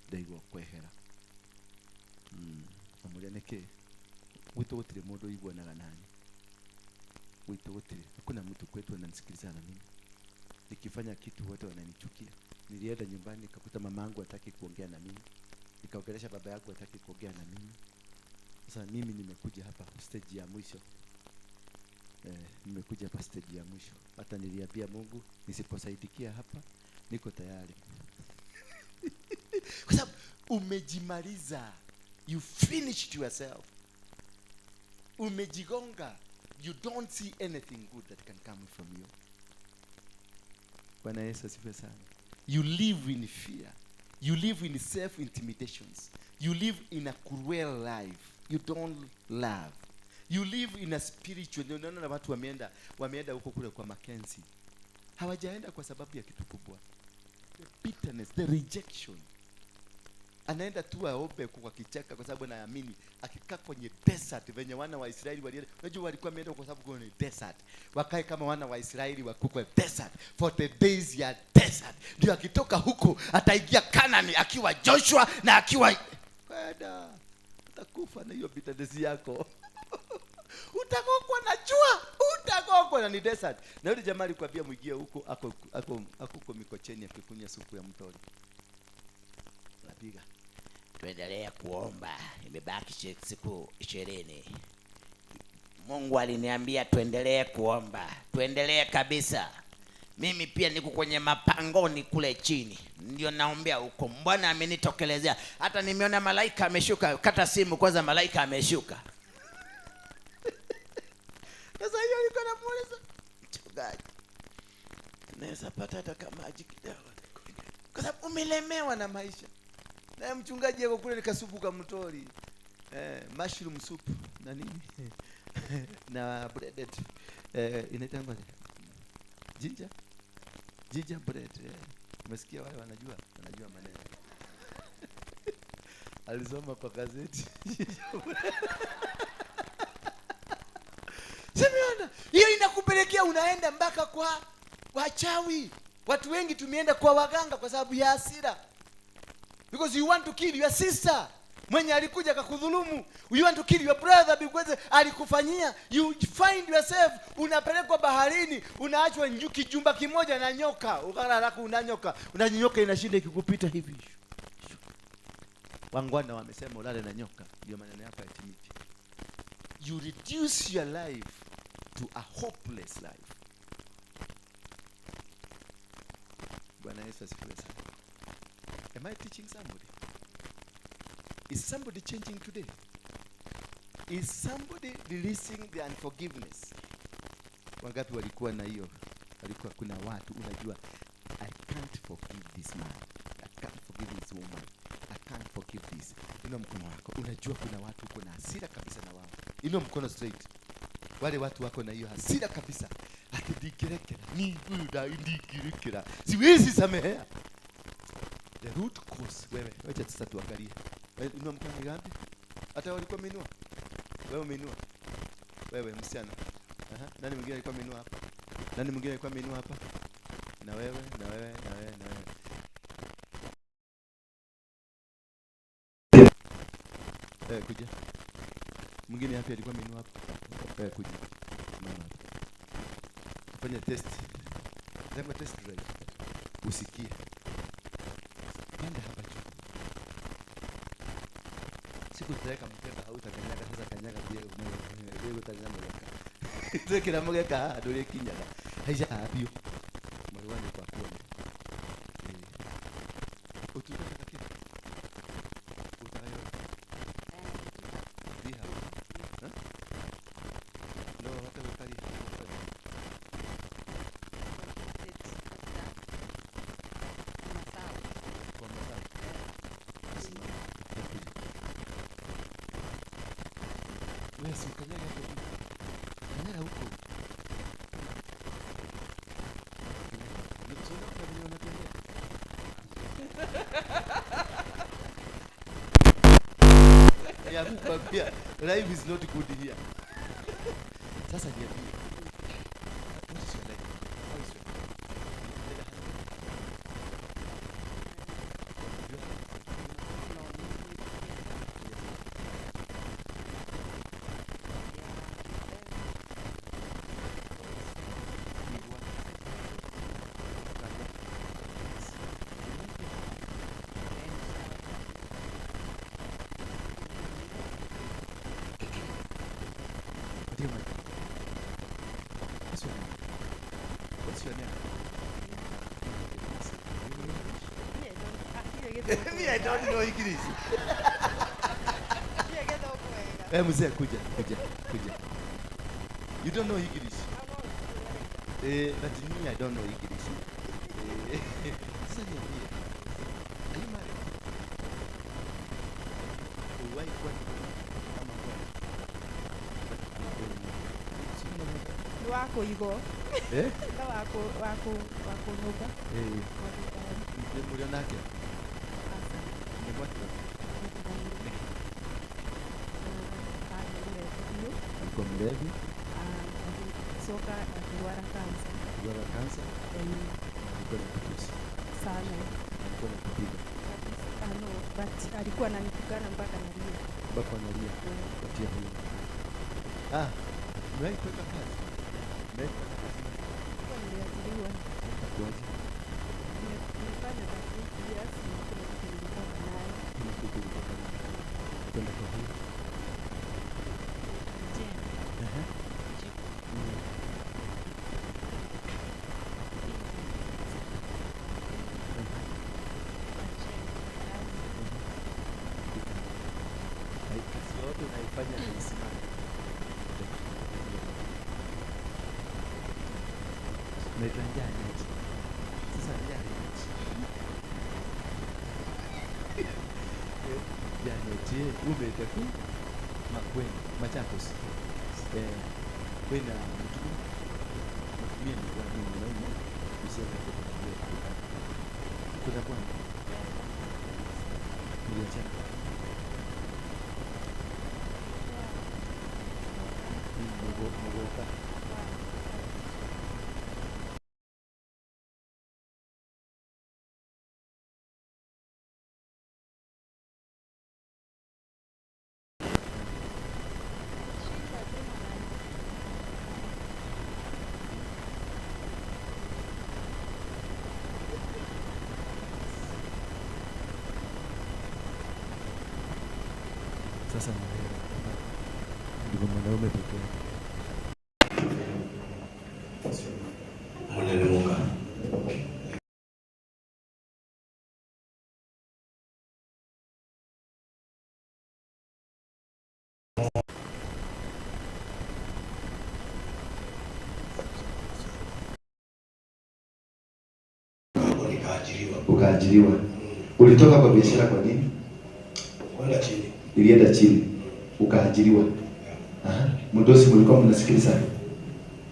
ndaigua kwehera. Amũria nĩkĩ? Gwitũ gũtirĩ mũndũ ũiguanaga nani, gwitũ gũtirĩ, hakuna mtu kwetu ananisikiliza na mimi nikifanya kitu wote wananichukia. Nilienda nyumbani nikakuta mamangu hataki kuongea na mimi, nikaongelesha baba yangu hataki kuongea na mimi. Sasa mimi nimekuja hapa stage ya mwisho. Nimekuja hapa stage ya mwisho. Hata niliambia Mungu nisiposaidikia hapa niko tayari. Kwa sababu umejimaliza. You finished yourself. Umejigonga. You don't see anything good that can come from you. Bwana Yesu asifiwe sana. You live in fear. You live in self-intimidations. You live in a cruel life. You don't love. You live in a spiritual. Unaona na watu wameenda huko kule kwa Mackenzie. Hawajaenda kwa sababu ya kitu kubwa. The bitterness, the rejection. Anaenda tu aombe kwa kichaka kwa sababu anaamini akikaa kwenye desert venye wana wa Israeli walienda. Unajua walikuwa wameenda kwa sababu kwenye desert. Wakae kama wana wa Israeli wako kwa desert. 40 days ya desert. Ndio akitoka huko ataingia Kanani akiwa Joshua na akiwa kwenda. Utakufa na hiyo bitterness yako. Utagongwa na jua, utagongwa na ni desert. Na yule jamaa alikwambia mwingie huko, ako huko Mikocheni akikunywa supu ya mtori. Napiga. Tuendelee kuomba, imebaki siku 20. Mungu aliniambia tuendelee kuomba, tuendelee kabisa. Mimi pia niko kwenye mapangoni kule chini, ndio naombea huko. Bwana amenitokelezea, hata nimeona malaika ameshuka. Kata simu kwanza, malaika ameshuka. Sasa hiyo alikuwa anamuuliza mchungaji, tunaweza pata hata kama maji kidogo, kwa sababu umelemewa na maisha. Na mchungaji yako kule nikasupu kamtori, mushroom soup na nini na breaded, inaitwa ngoja, ginger bread. Umesikia wale wanajua maneno. Alisoma kwa gazeti. Simeona hiyo inakupelekea unaenda mpaka kwa wachawi. Watu wengi tumeenda kwa waganga kwa sababu ya hasira. Because you want to kill your sister mwenye alikuja akakudhulumu. You want to kill your brother because alikufanyia. You find yourself unapelekwa baharini, unaachwa kijumba kimoja na nyoka. Ukala haraka una nyoka. Una nyoka inashinda ikikupita hivi. Wangwana wamesema ulale na nyoka ndio maneno yako yatimike. You reduce your life to a hopeless life. Bwana Yesu asifiwe sana. Am I teaching somebody? Is somebody changing today? Is somebody releasing the unforgiveness? Wangapi walikuwa na hiyo? Walikuwa kuna watu unajua, I can't forgive this man. I can't forgive this woman. I can't forgive this. Inua mkono wako. Unajua kuna watu uko na hasira kabisa na wao. Inua mkono straight. Wale watu wako na hiyo hasira kabisa. Ati ndingerekera, ni huyu da ndingerekera. Siwezi samehea. The root cause wewe, wacha sasa tuangalie. Inua mkono ngapi? Hata walikuwa wameinua. Wewe umeinua. Wewe msichana. Aha, nani mwingine alikuwa ameinua hapa? Nani mwingine alikuwa ameinua hapa? Na wewe, na wewe, na wewe, na wewe. Kuja. Mwingine hapa alikuwa ameinua hapa. Kuja. Mama. Fanya test. Sema test drive. Usikie. Panda hapa juu. Siku tutaweka mkeka hautakanyaga sasa kanyaga pia wewe utakanyaga mkeka. Twekera mkeka haha ndũrĩkinyaga. Haica haha biũ. Marũa nĩ kwa kuona. Ũtungataga kĩ? Ũrutaga wĩra? Thiĩ hau. No ũhote gũkaria. Kwa mazao. Simama. Wewe si ukanyaga hapo juu. Kanyaga huko. Unaona kuna vile wanatembea? Ya kukwambia life is not good here. Sasa niambie. What is your life? How is your life? Patia mic. What's your name? What's your name? Me, I don't know English. Mzee, kuja, kuja, kuja. You don't know English. But me, I don't know English. Sasa niambie. Are you married? Uwahi kuwa na ama bwana? Ni wa kũigwo. Eh? Na wa kũnyũmba. Eh. Nĩ mũrĩ nake? Nĩ mwatiga? Nĩkĩ? Alikuwa mlevi, Agĩcoka akĩrwara cancer. alikuwa kansa, alikuwa na kutusi, Sana. alikuwa na kupiga Kabisa. Ah, no, but alikuwa ananitukana mpaka nalia. mpaka analia. Patia huyo. Ah, umewahi kuweka kazi? Umewahi kufanya kazi? Nilikuwa niliajiriwa. Itakuwaje? Nilifanya about 8 years na hakuna kitu nilitoka nayo. Kuna kitu ulitoka nayo. Kwenda kwa huyo. Aha. Hai, kazi yote unaifanya haisimami. Unaitwa Janet. Sasa Janet. Janet, umeita ku Makueni, Machakos. Kwenda mtu mtumie ni kwa nini mwanaume useme kwa kuna bwana. Mliachana. Mugoka. Sasa na wewe ndivyo mwanaume pekee yake. Munene Munga. Nikaajiriwa. Ukaajiriwa. Ulitoka kwa biashara kwa nini? Kwenda chini. Ilienda chini. Ukaajiriwa. Mdosi, mlikuwa mnasikiliza?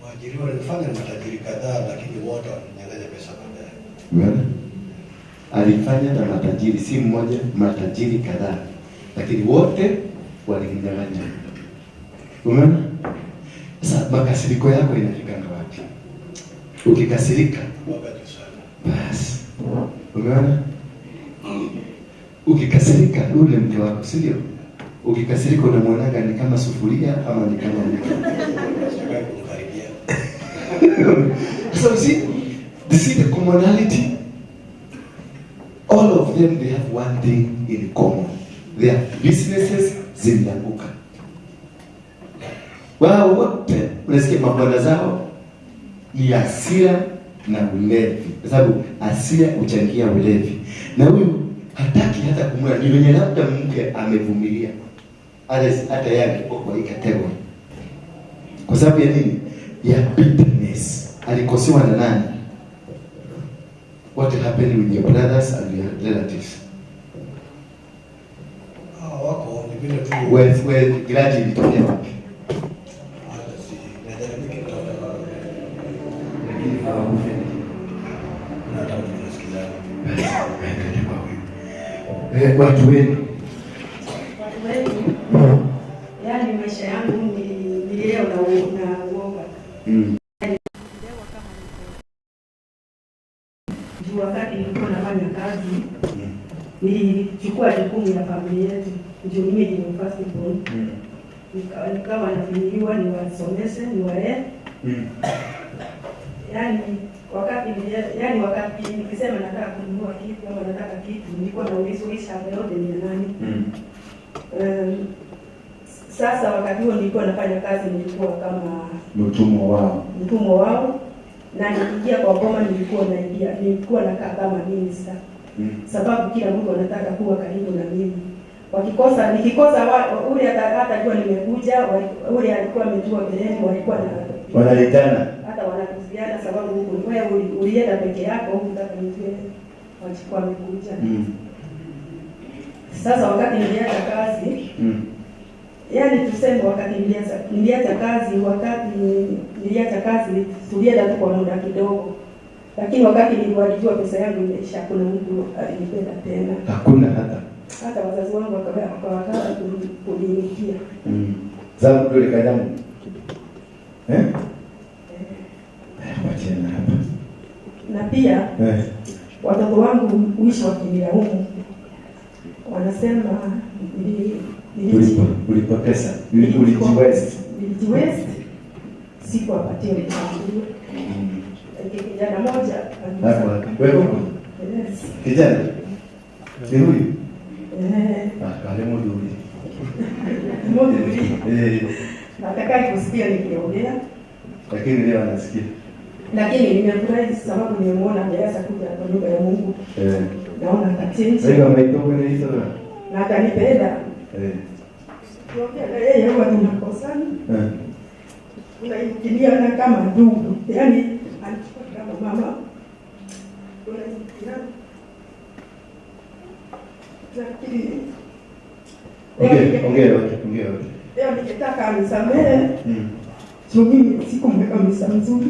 Waajiriwa walifanya na matajiri kadhaa, lakini wote walinyang'anya pesa baadaye. Umeona? Alifanya na matajiri, si mmoja, matajiri kadhaa, lakini wote walimnyang'anya. Umeona? Sasa makasiriko yako inafikanga wapi? Ukikasirika basi. Umeona? Ukikasirika ule mke wako, si ndio? Ukikasirika unamwonaga ni kama sufuria ama ni kama mke. So you see the commonality? All of them, they have one thing in common. Their businesses zilianguka. Wao wote unasikia mabwana zao ni hasira na ulevi. Kwa sababu hasira huchangia ulevi. Na huyu hataki hata kumwona, ni venye labda mke amevumilia. Hata yeye angekuwa kwa hii category. Kwa sababu ya nini? Ya bitterness. Alikosewa na nani? What happened with your brothers and your relatives? Wako ni vile tu. Well, grudge ilitokea wapi? Lakini hawakufanikiwa. Hata mtu tunasikizana. Watu wenu. Watu wengi. Yaani maisha yangu nilileo na uoga. Nililelewa kama niko. Juu wakati nilikuwa nafanya kazi, nilichukua jukumu ya familia yetu. Juu mimi ni first born. Nikawa nafikiriwa niwasomeshe, niwalee. Yaani wakati nikisema nataka kununua kitu ama nataka kitu, nilikuwa naulizwa hii shamba yote ni ya nani? Sasa wakati huo nilikuwa nafanya kazi, nilikuwa kama mtumwa wao. Mtumwa wao. Na nikiingia kwa boma nilikuwa nakaa kama minister. Sababu kila mtu anataka kuwa karibu na mimi. Wakikosa, nikikosa ule hatajua nimekuja, ule alikuwa amejua mbeleni, walikuwa na wanaitana. Hata wanakuziana sababu huko wewe ulienda peke yako, hukutaka nijue walikuwa wamekuja. Sasa wakati niliacha kazi, yaani tuseme wakati niliacha kazi, wakati niliacha kazi tulienda tu kwa muda kidogo. Lakini wakati niliwalijua pesa yangu imeisha, kuna mtu alinipenda tena. Hakuna hata. Hata wazazi wangu wakawakawa kuniingia. Zangu dole kadamu. Eh? Wachana hapa. Na pia watoto wangu huishi wakinilaumu. Wanasema ulipoteza, ulijiwaste. Nilijiwaste. Sikuwapatia mchango. Kijana mmoja Hapo wewe huko? Yes. Kijana? Ni huyu? Kale muduri. Muduri. Nataka kusikia nikiongea. Lakini leo anasikia. Lakini nimefurahi sababu nimemuona ameanza kuja kwa nyumba ya Mungu. Naona atachange. Wewe umeitoka na hizo. Na atanipenda. Tukiongea na yeye huwa tunakosana. Tunaingiliana kama ndugu. Yaani anachukua kama mama. Tunaingiliana. Lakini ongea wote. Leo nikitaka anisamehe. Juu mimi sikumweka misa mzuri.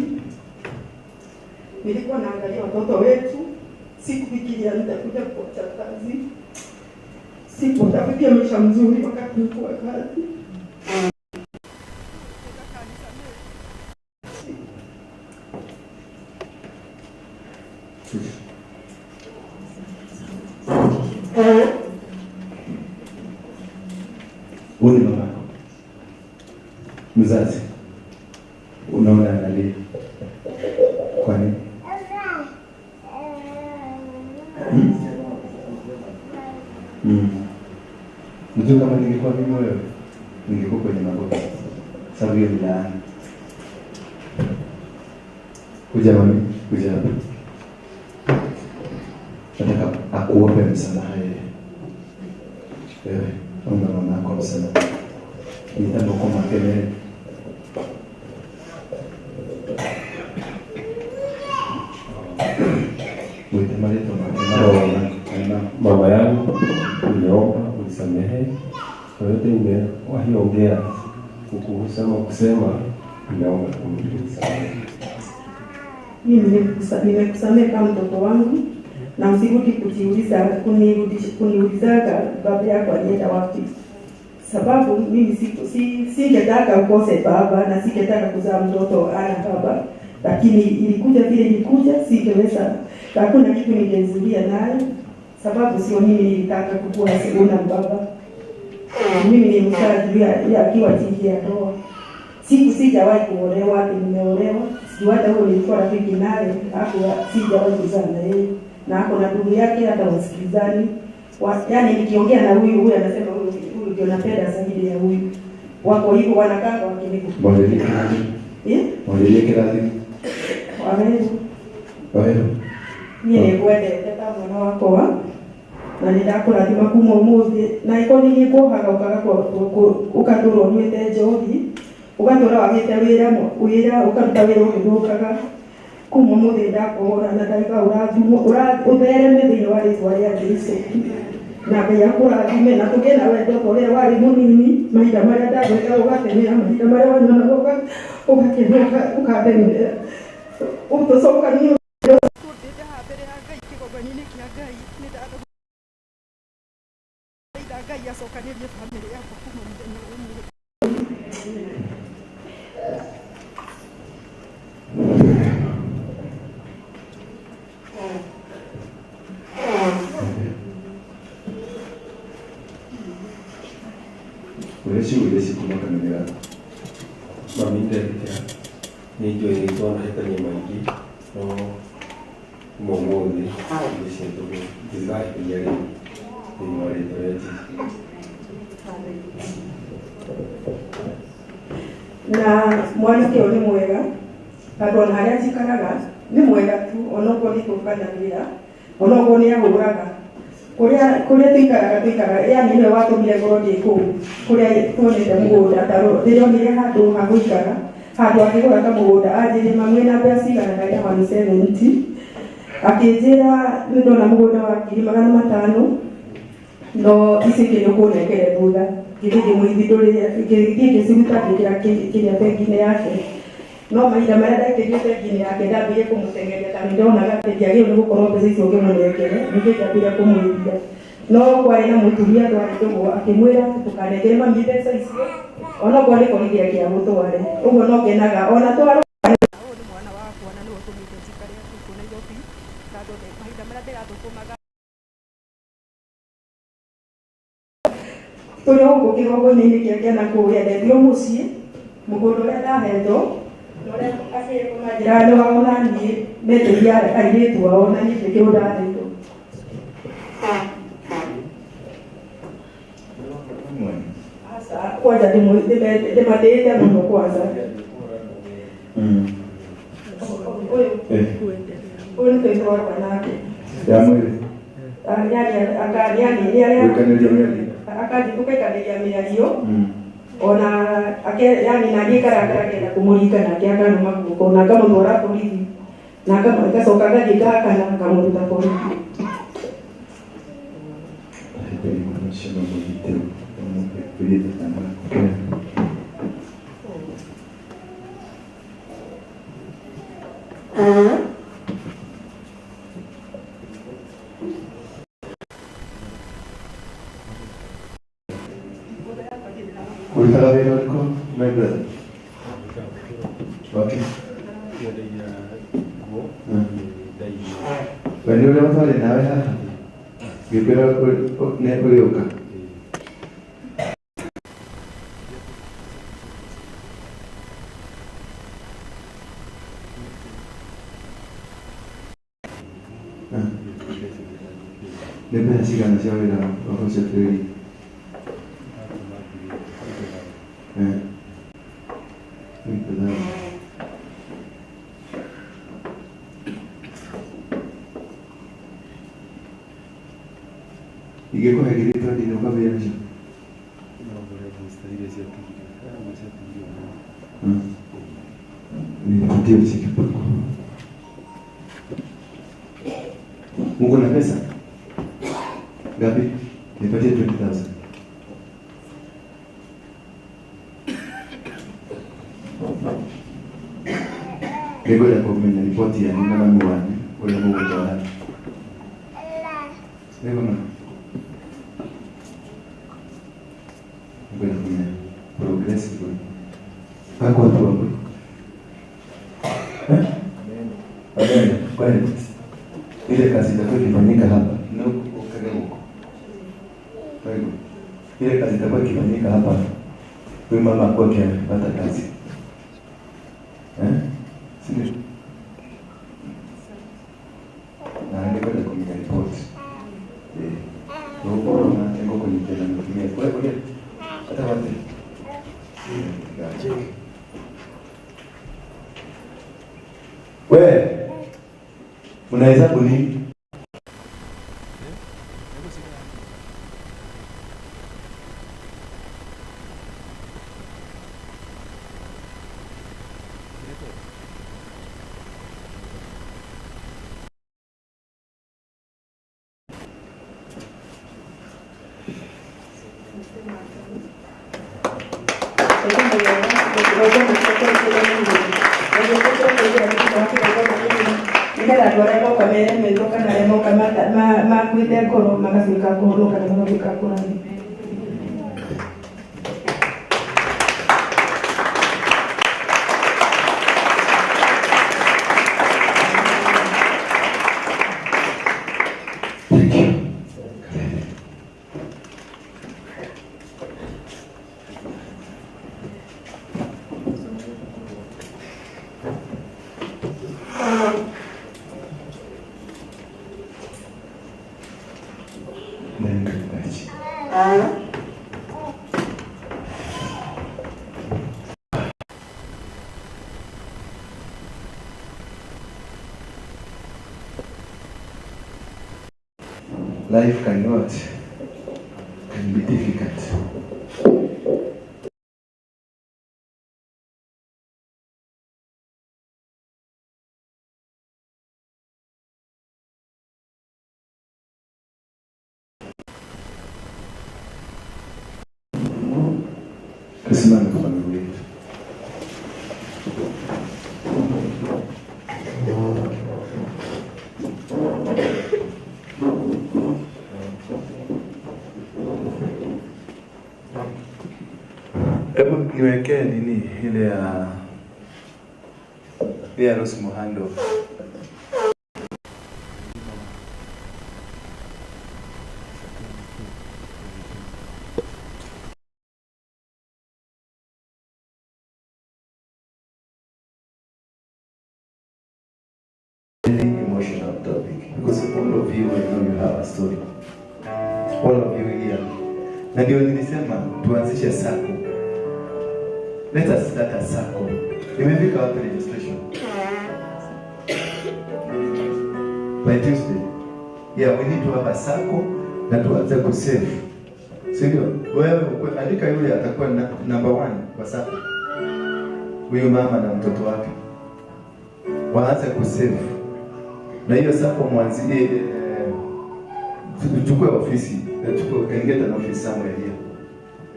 Nilikuwa naangalia watoto wetu, sikufikiria nitakuja kuacha kazi. Sikutafikia maisha mzuri wakati nilikuwa kazi. Huyu ni mama mzazi, unaona analia kwa nini? Mtu kama ningekuwa mimi wewe, ningekuwa kwenye magoti. Sababu hiyo ni laana. Kuja mami, kuja hapa. Nataka akuombe msamaha yeye. Wewe, omba mama yako msamaha. Nitambo kwa makelele. Mama yangu, niliomba unisamehe kwa yote nimewahi ongea kukuhusu ama kusema, ninaomba unisamehe. Mimi nimekusamehe kama mtoto wangu, na usirudi kujiuliza kuniulizaga baba yako alienda wapi. Sababu mimi singetaka ukose baba na singetaka kuzaa mtoto ana baba, lakini ilikuja vile ilikuja, singeweza, hakuna kitu ningezuia naye, sababu sio mimi nilitaka kukua sina baba. Mimi ni mzazi ya akiwa chini ya ndoa. Siku sijawahi kuolewa, nimeolewa. Sijui hata huyo nilikuwa rafiki naye, hapo sijawahi kuzaa na yeye. Na hapo na ndugu yake hata wasikilizani. Yaani nikiongea na huyu huyu anasema huyu ndio napenda zaidi ya huyu. Wako hivyo wanakaa wakiniku. Eh? Mwalimu kirathi. Waweru. Waweru. Niĩ nĩngwendete ta mwana wakwa na nĩndakũrathima kuma ũmũthĩ na ĩkorwo nĩ kuohaga ũkaga ũgatũra ũnyuĩte njohi ũgatũra wagĩte wĩra ũkaruta wĩra ũgĩthũkaga kuma ũmũthĩ ndakũhũra na ndagĩka ũrathimwo ũthereme thĩinĩ wa rĩtwa rĩa Jesũ na Ngai akũrathime na tũgĩe na wendo ta ũrĩa warĩ mũnini mahinda marĩa ndagwĩkaga ũgateng'era mahinda marĩa wanyonaga ũgakena ũkateng'era ũtũcokanie. Ureci kuma kanitha mami ndetĩkĩra nĩ njũĩ nĩ twanahĩtania maingĩ no kuma ũmũthĩ icio tũtigahĩtania rĩngĩ thĩinĩ wa rĩtwa rĩa Jesũ. Na mwanake ũyũ nĩ mwega tondũ ona harĩa njikaraga nĩ mwega tu onokorwo nĩ tũkanagĩra onokorwo nĩ ahũraga kũrĩa tũikaraga yani nĩwe watũmire ngorwo ndĩ kũu kũrĩa tuonete mũgũnda ta ndĩronire handũ ha gũikara handũ akĩgũra kamũgũnda anjĩrire mami wĩna mbeca cigana ndarĩ 170 akĩnjĩra nĩ ndona mũgũnda wa 500,000 no ici ingĩ nĩ ũkũnengere thutha ngĩthiĩ ngĩmũithindũrĩra ngĩthiĩ ngĩciruta ngĩkĩra kĩrĩa bengi-inĩ yake no mahinda marĩa ndaikĩrie bengi-inĩ yake ndambire kũmũteng'eria tondũ nĩndonaga atĩ ndiagĩrĩirwo nĩ gũkorwo mbeca icio ngĩmũnengere ningĩ ndambire kũmũithia no kwarĩ na mũtumia twarĩ ndũgũ akĩmwĩra ndũkanengere mami mbeca icio onokorwo nĩ kũrigĩra kĩa gũtware ũguo no ngenaga ona twarwo. Ũyũ nĩ mwana wakwa na nĩwe ũtũmĩte njikare gũkũ Nairobi tondũ mahinda marĩa ndĩrathũkũmaga tũrĩ o gũkũ kĩgongona-inĩ kĩa kĩana kũrĩa ndethio mũciĩ mũgũnda ũrĩa ndahetwo na ũrĩa aciari manjĩraga nĩ wao na niĩ metĩria airĩtu ao na niĩ nĩkĩo ndahetwo. Aca kwanja ndĩmatĩĩte mũno kwanza. Ũyũ nĩ twĩtwarwa nake ya mwĩrĩ yani akathi tukaikanĩria mĩario ona ake yani na niĩ karakara ngenda kũmũringa nake akanuma guoko na ngamũtwara borithi na ngacoka ngathiĩ ngahakana ngamũruta borithi. Ũrutaga wĩra ũrĩkũ my brother? Wake? We nĩ ũrĩa twarĩ nawe haha ngĩkwĩra nĩ ũrĩũka. Nĩ mbeca cigana cia wĩra wakwa cia bũrũri? Ingĩkũhe ngiri twendi nĩ ũkambĩrĩria nacio? Nipatie mshike pako. Mungu na pesa ngapi? Nipatie 20,000. Nĩngwenda kũmenya riboti yanyu na mami wanyu ũrĩa mũgũtwarana. Nĩguo nĩngwenda kũmenya progressively. Wako watu wangu. Eh? Amen. Kweli. Ile kazi itakuwa ikifanyika hapa. No, ukage huko. Kwa hiyo ile kazi itakuwa ikifanyika hapa, huyu mama akuwa akipata kazi. Eh? Si ndio? Na ningependa kumenya ripoti. Eh. Huko na tengo kwenye tena nitumie. Kwa hiyo hata watu. Wewe unahesabu nini? Nĩgetha andũ arĩa moka meremetwo kana arĩa moka makuĩte ngoro magatuĩka a kũhonoka na magatuĩka a kũrathimwo. Thank you. Nani? Life can be difficult. Tusimame kwa miguu yetu. Hebu niwekee nini ile ya Rose Muhando. Very emotional topic because all of you, I know you have a story. All of you here. Na ndio nilisema tuanzishe SACCO. Let us start a SACCO. Imefika wapi registration? By Tuesday. Yeah, we need to have a SACCO na tuanze kusave. Si ndio? Wewe andika yule atakuwa number 1 kwa SACCO. Huyo mama na mtoto wake. Waanze kusave. Na hiyo SACCO mwanzie, tuchukue ofisi, tuchukue, can get an office somewhere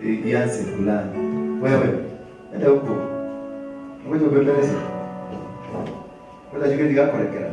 here. Ianze fulani. Wewe enda huko. Ngoja ubembeleze. Ngoja jike digakorekera.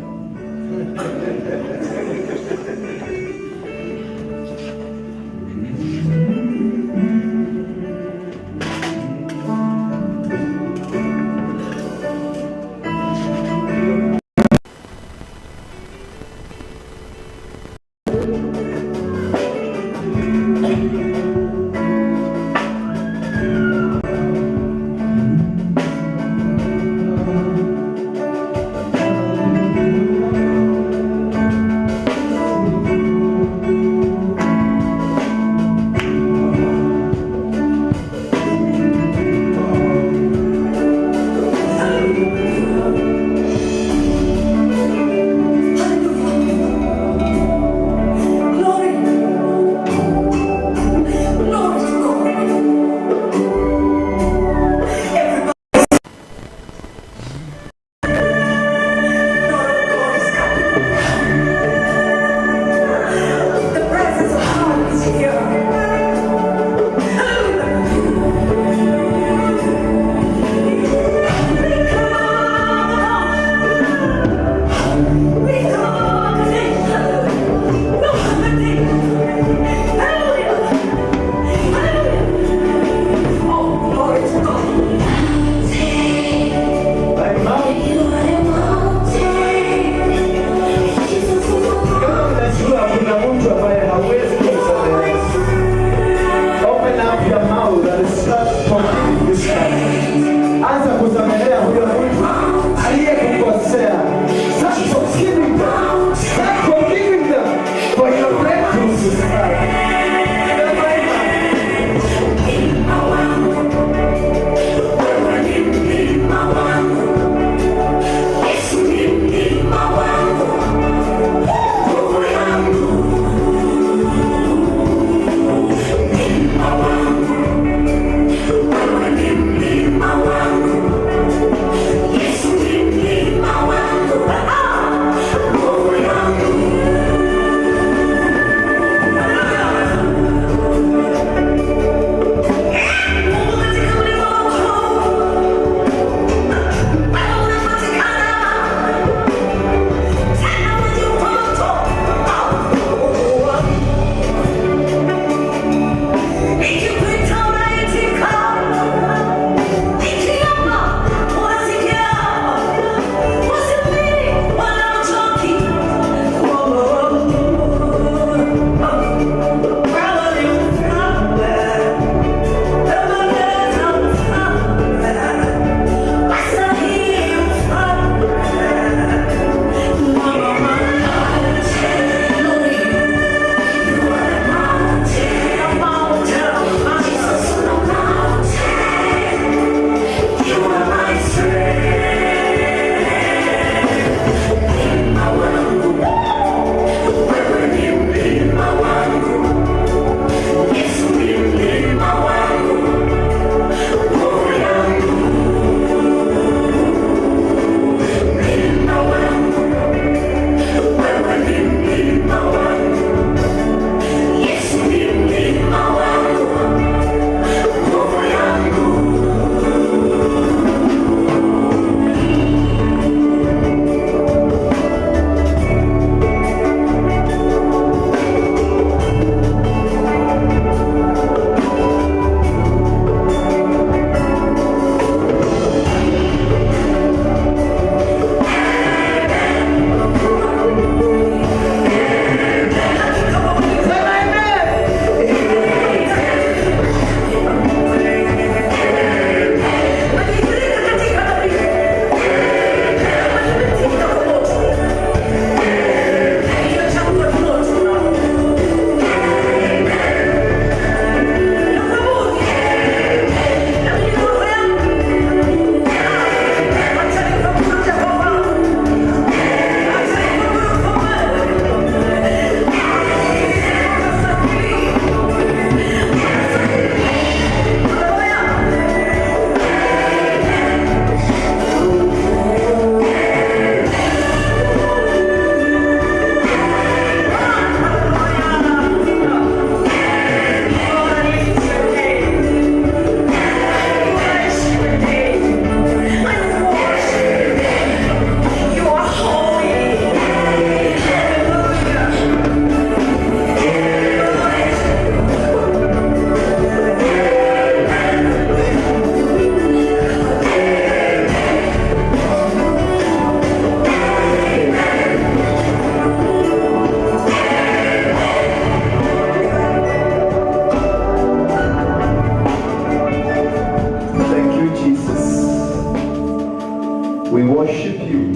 We worship you.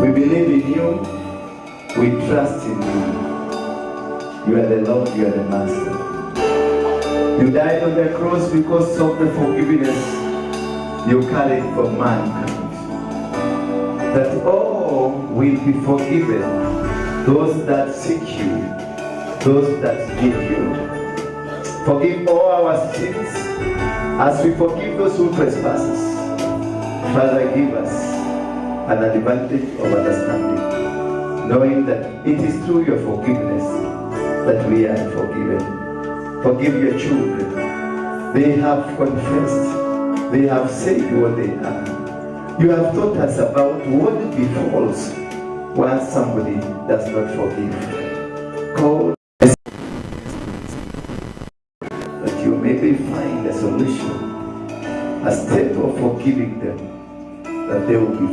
We believe in you. We trust in you. You are the Lord, you are the Master. You died on the cross because of the forgiveness you carried for mankind. That all will be forgiven, those that seek you, those that need you. Forgive all our sins as we forgive those who trespass us. Father, give us an advantage of understanding, knowing that it is through your forgiveness that we are forgiven. Forgive your children. They have confessed. They have said what they are. You have taught us about what befalls once somebody does not forgive. Call that you maybe find a solution, a step of forgiving them, that they will be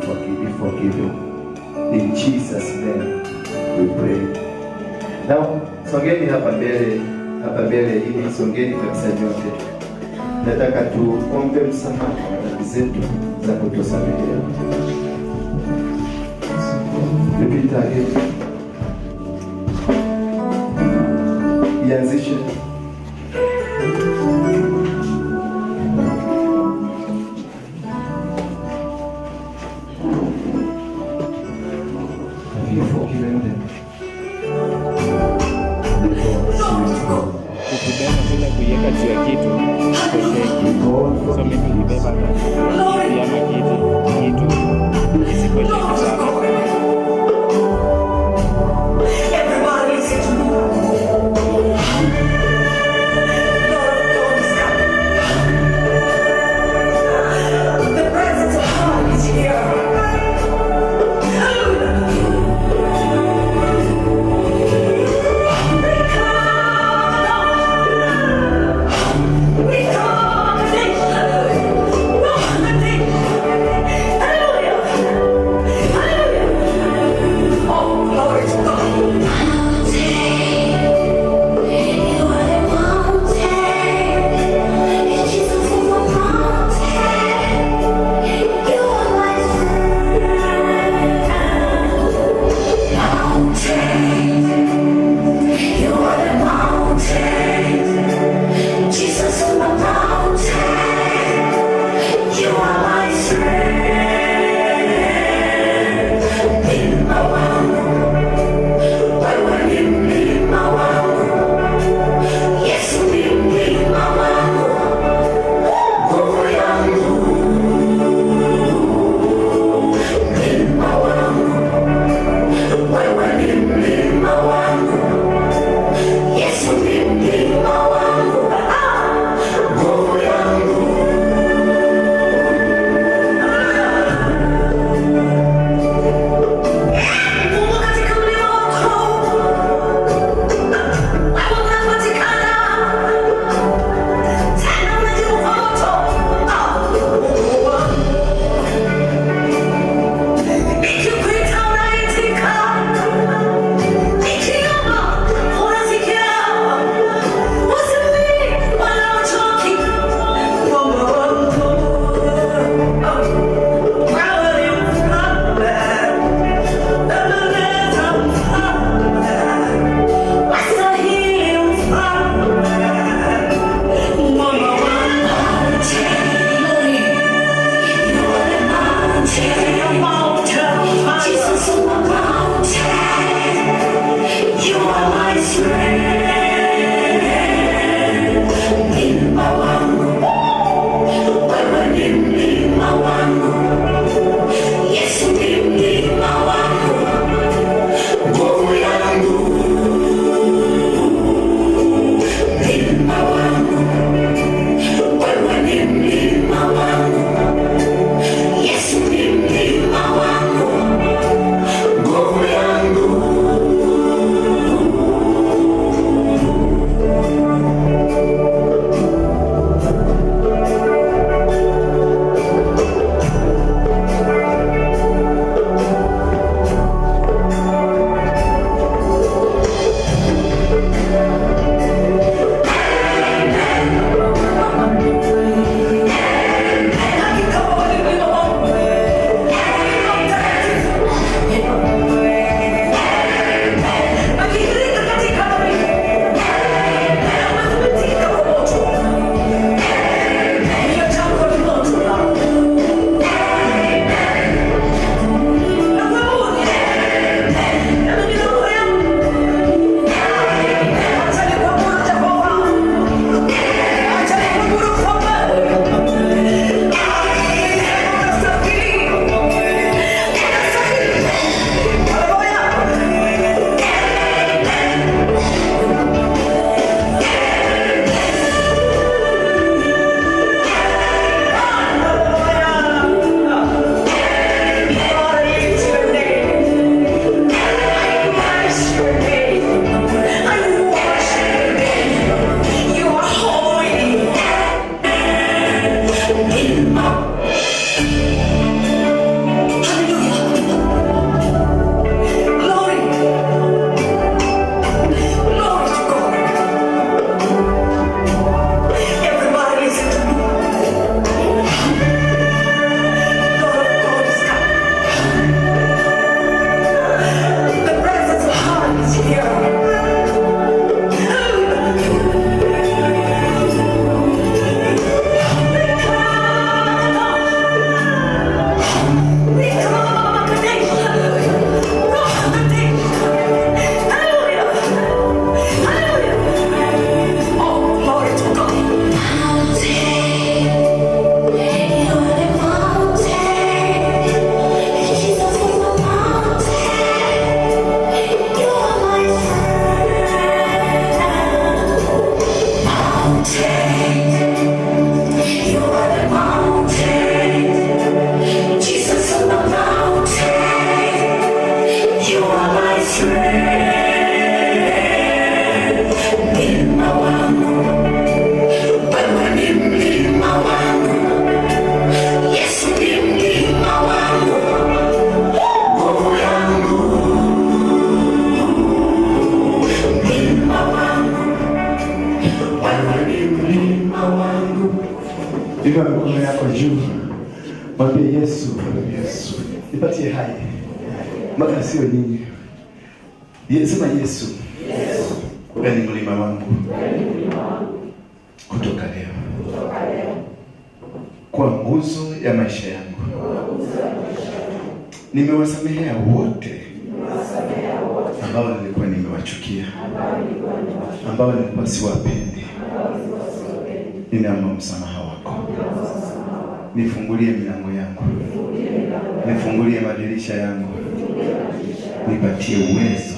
forgiven. In Jesus' name we pray. Now, songeni hapa mbele hivi, songeni kabisa nyote. Nataka tuombe msamaha wa dhambi zetu za kutosamehewa. Repeat again. Ianzishe. Have you forgiven them? Ukibeba bila kuiweka juu ya kitu ikosheki. So maybe ukibeba na kiti ama kitu isikosheki sana. Everybody listen to me. Lord of God is coming. The presence of God is here. Hallelujah. We come, Mwambie Yesu, Yesu, nipatie hai. Maka sio nyingi. Sema Yesu. Yesu. Wewe ni mlima wangu. Kutoka leo. Kwa nguzo ya maisha yangu. Nimewasamehea wote ambao nilikuwa nimewachukia, ambao nilikuwa siwapendi. Ninaomba msamaha wako. Nifungulie milango yangu, nifungulie madirisha yangu, nipatie uwezo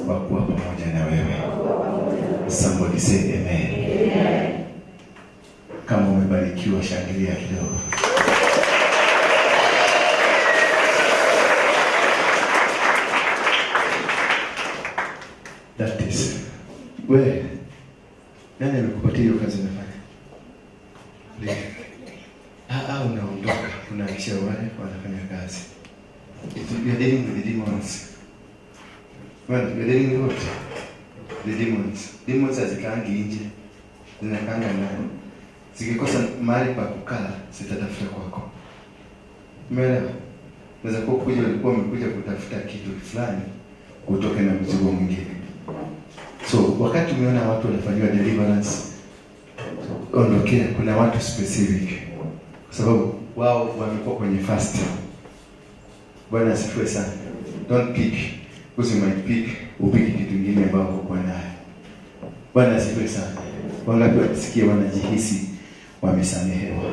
wa kuwa pamoja na wewe. Somebody say amen. Kama umebarikiwa, shangilia kidogo. That is. We, nani amekupatia hiyo kazi unafanya? Unaondoka, unaachia wale wanafanya kazi. You are dealing with the demons. Well, you are dealing with what? The demons. Demons hazikaangi nje, zinakaanga ndani. Zikikosa mahali pa kukaa, zitatafuta kwako. Umeelewa? Unaweza kuwa kuja, ulikuwa umekuja kutafuta kitu fulani, utoke na mzigo mwingine. So, wakati umeona watu wanafanyiwa deliverance, ondokea. Kuna watu specific, kwa sababu wao wamekuwa kwenye fast. Bwana asifiwe sana. Don't pick. Because you might pick, upiki kitu kingine ambao huko nayo. Bwana asifiwe sana. Wangapi wakisikia wanajihisi wamesamehewa?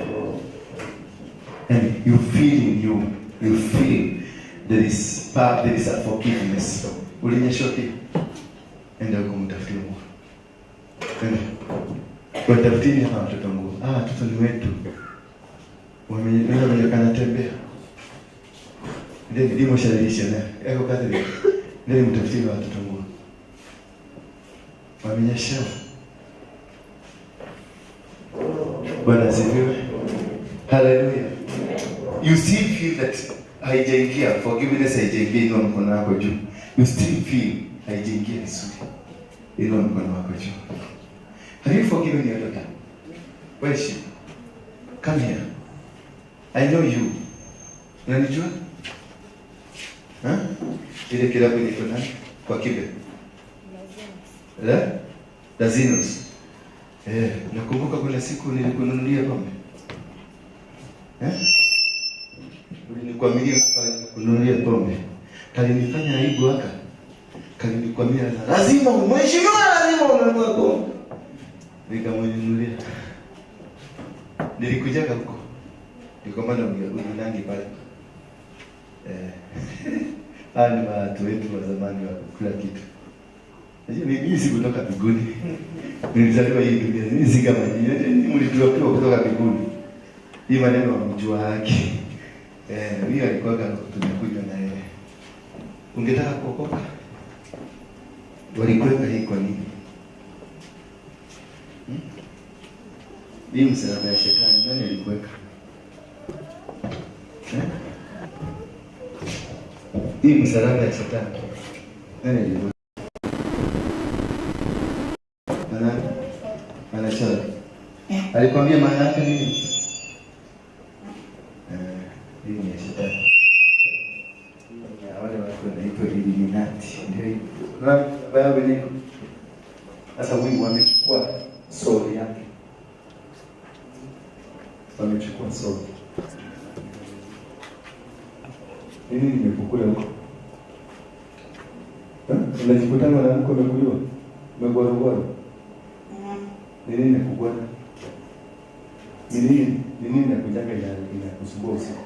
And you feel in you, you feel there is power, there is a forgiveness. Ulinyeshoki? Enda huko mtafutie nguo. Enda. Watafutini hapa watoto nguo. Watoto ni wetu. Wameenda kana tembea. Ndio ndimo shalisha na. Yako kazi. Ndio mtafutie watoto nguo. Wamenyeshewa. Bwana asifiwe. Hallelujah. You still feel that haijaingia, forgiveness haijaingia, inua mkono wako juu. You still feel haijaingia vizuri. Inua mkono wako juu. Have you forgiven your daughter? Where is she? Come here. I know you. Unanijua? Huh? Ile kilabu inaitwa nani? Kwa Kibe. Eh? Lazinos. Eh, nakumbuka kuna siku nilikununulia pombe. Eh? Ulinikwamilia kununulia pombe. Kalinifanya aibu haka. Kalinikwamia lazima mheshimiwa, lazima ununue pombe. Nikamnunulia. Nilikujaga huko. Nikamwambia unanangi pale. Eh. Hao ni watu wetu wa zamani wa kula kitu. Najua mimi sikutoka mbinguni. Nilizaliwa hii dunia. Mimi si kama nyinyi. Mlitulopewa kutoka mbinguni. Hii maneno hamjua haki. Huyo alikuwa tunakunywa na yeye. Ungetaka kuokoka? Walikuweka hii kwa nini? Hii msalaba ya shetani nani alikuweka? Hii msalaba ya shetani nani alikuweka? Nani? Anachora. Alikwambia maana yake nini? Hii ni ya shetani. Hii ni ya wale watu wanaitwa Illuminati. Ndio hiyo. Baba sasa huyu wamechukua soul yake. Wamechukua soul. Nini nimekukula huko? Unajikutana na mko umekuliwa? Umegwarugwaru? Nini nimekukula? Nini nakujanga inakusumbua usiku?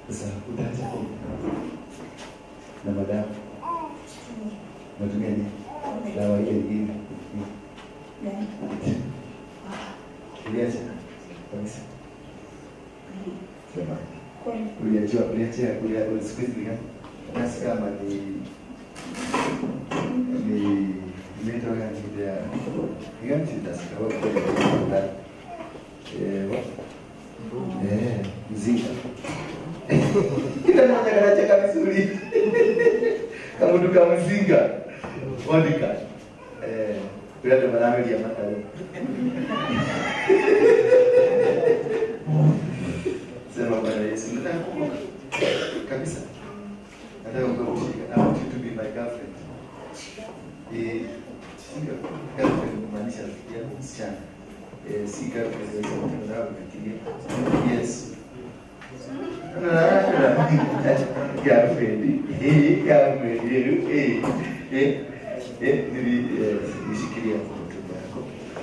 Sasa utaacha pombe na madawa. Unatumia nini? Dawa ile nyingine. Uliacha kabisa. Sema. Uliacha siku hizi ni gani? Nasi kama ni inaitwa gani ile ya ni gani sitasikia mzinga. Kila mmoja anacheka vizuri. Kama duka mzinga. Vodka. Kuri andu marameria mataru. Sema Bwana Yesu, nataka kuokoka. Kabisa. Nataka kuokoka. I want you to be my girlfriend. Ndio. Girlfriend kumaanisha rafiki yangu msichana. Si girlfriend wewe unataka kufikiria. Yes. Girlfriend. Girlfriend. Nishikilia tumbo yako.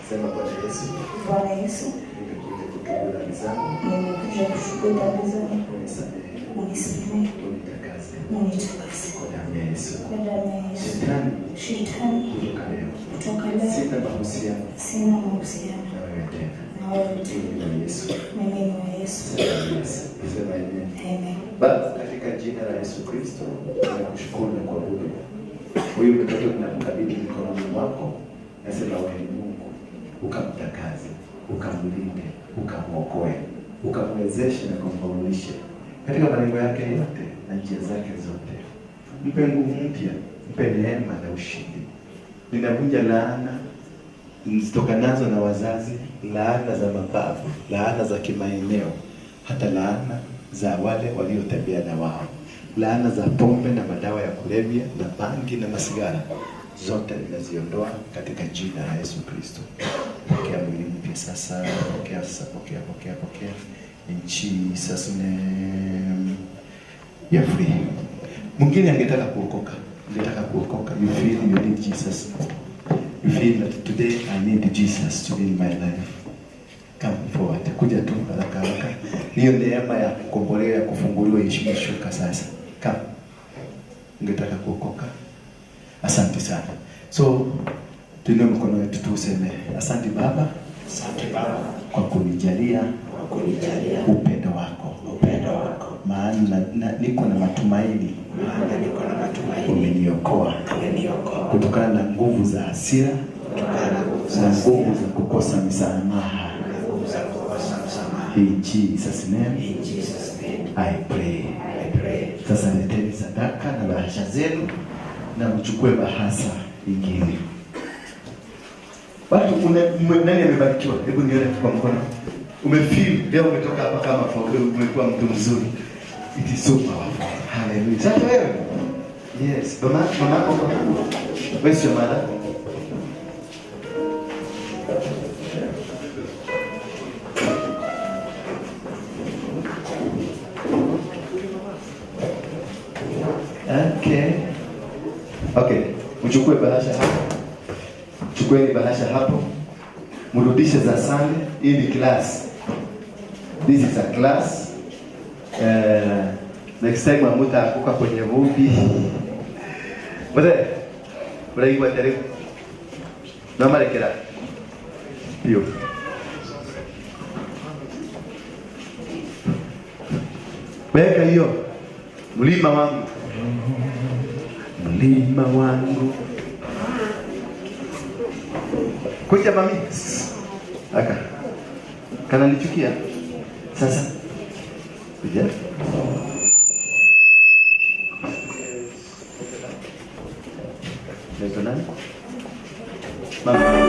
Sema Bwana Yesu. Bwana Yesu. Nimekuja kutubu dhambi zangu. Nimekuja kutubu dhambi zangu. Unisamehe. Unisamehe. Unitakase. Unitakase. Kwa damu ya Yesu. Kwa damu ya Yesu. Shetani. Shetani. Kutoka leo. Kutoka leo. Sina mahusiano. Sina mahusiano. Na wewe tena. Na wewe tena. Mimi ni wa Yesu. Mimi ni wa Yesu. Sema amen. Amen. Baba, katika jina la Yesu Kristo, ninakushukuru na kuabudu. Huyu mtoto tunamkabidhi mikononi mwako. Nasema wewe ni Mungu, ukamtakaze, ukamlinde, ukamwokoe, ukamwezeshe na kumfaulishe katika malengo yake yote na njia zake zote. Mpe nguvu mpya, mpe neema na ushindi. Ninavunja laana zitokanazo na wazazi, laana za mababu, laana za kimaeneo, hata laana za wale waliotembea na wao, laana za pombe na madawa ya kulevya na bangi na masigara, zote ninaziondoa katika jina la Yesu Kristo. Pokea mwili mpya sasa, pokea sasa, pokea, pokea, pokea. In Jesus name. You are free. Mwingine angetaka kuokoka, angetaka kuokoka. You feel you need Jesus. You feel that today I need Jesus to be in my life. Come forward. Kuja tu haraka haraka. Hiyo neema ya kukombolewa, ya kufunguliwa imeshuka sasa. Come. Ungetaka kuokoka. Asante sana. So tuinue mkono wetu tuseme asante Baba. Asante Baba kwa kunijalia, kwa kunijalia upendo wako. Upendo wako. Maana niko na matumaini. Maana niko na matumaini. Umeniokoa. Umeniokoa. Kutokana na nguvu za hasira, kutokana na nguvu za na nguvu za kukosa msamaha. Nguvu za kukosa msamaha. In Jesus name. In Jesus name. I pray. I pray. Sasa leteni sadaka na bahasha zenu na mchukue bahasha ingine. Watu nani amebarikiwa? Hebu nione kwa mkono. Umefeel leo umetoka hapa kama umekuwa mtu mzuri. It is so powerful. Hallelujah. Sasa wewe. Yes, mama mama. Where's your mother? Okay. Okay, mchukue bahasha hapo. Chukueni bahasha hapo. Mrudishe za Sunday. Hii ni class. This is a class. Next time hamtaanguka kwenye vumbi. Mzee, mraigua taribu. Na marekera. Pio. Weka hiyo. Mlima wangu. Mlima wangu. Kuja mami. Aka. Kana nichukia. Sasa. Kuja. Naitwa nani? Mama.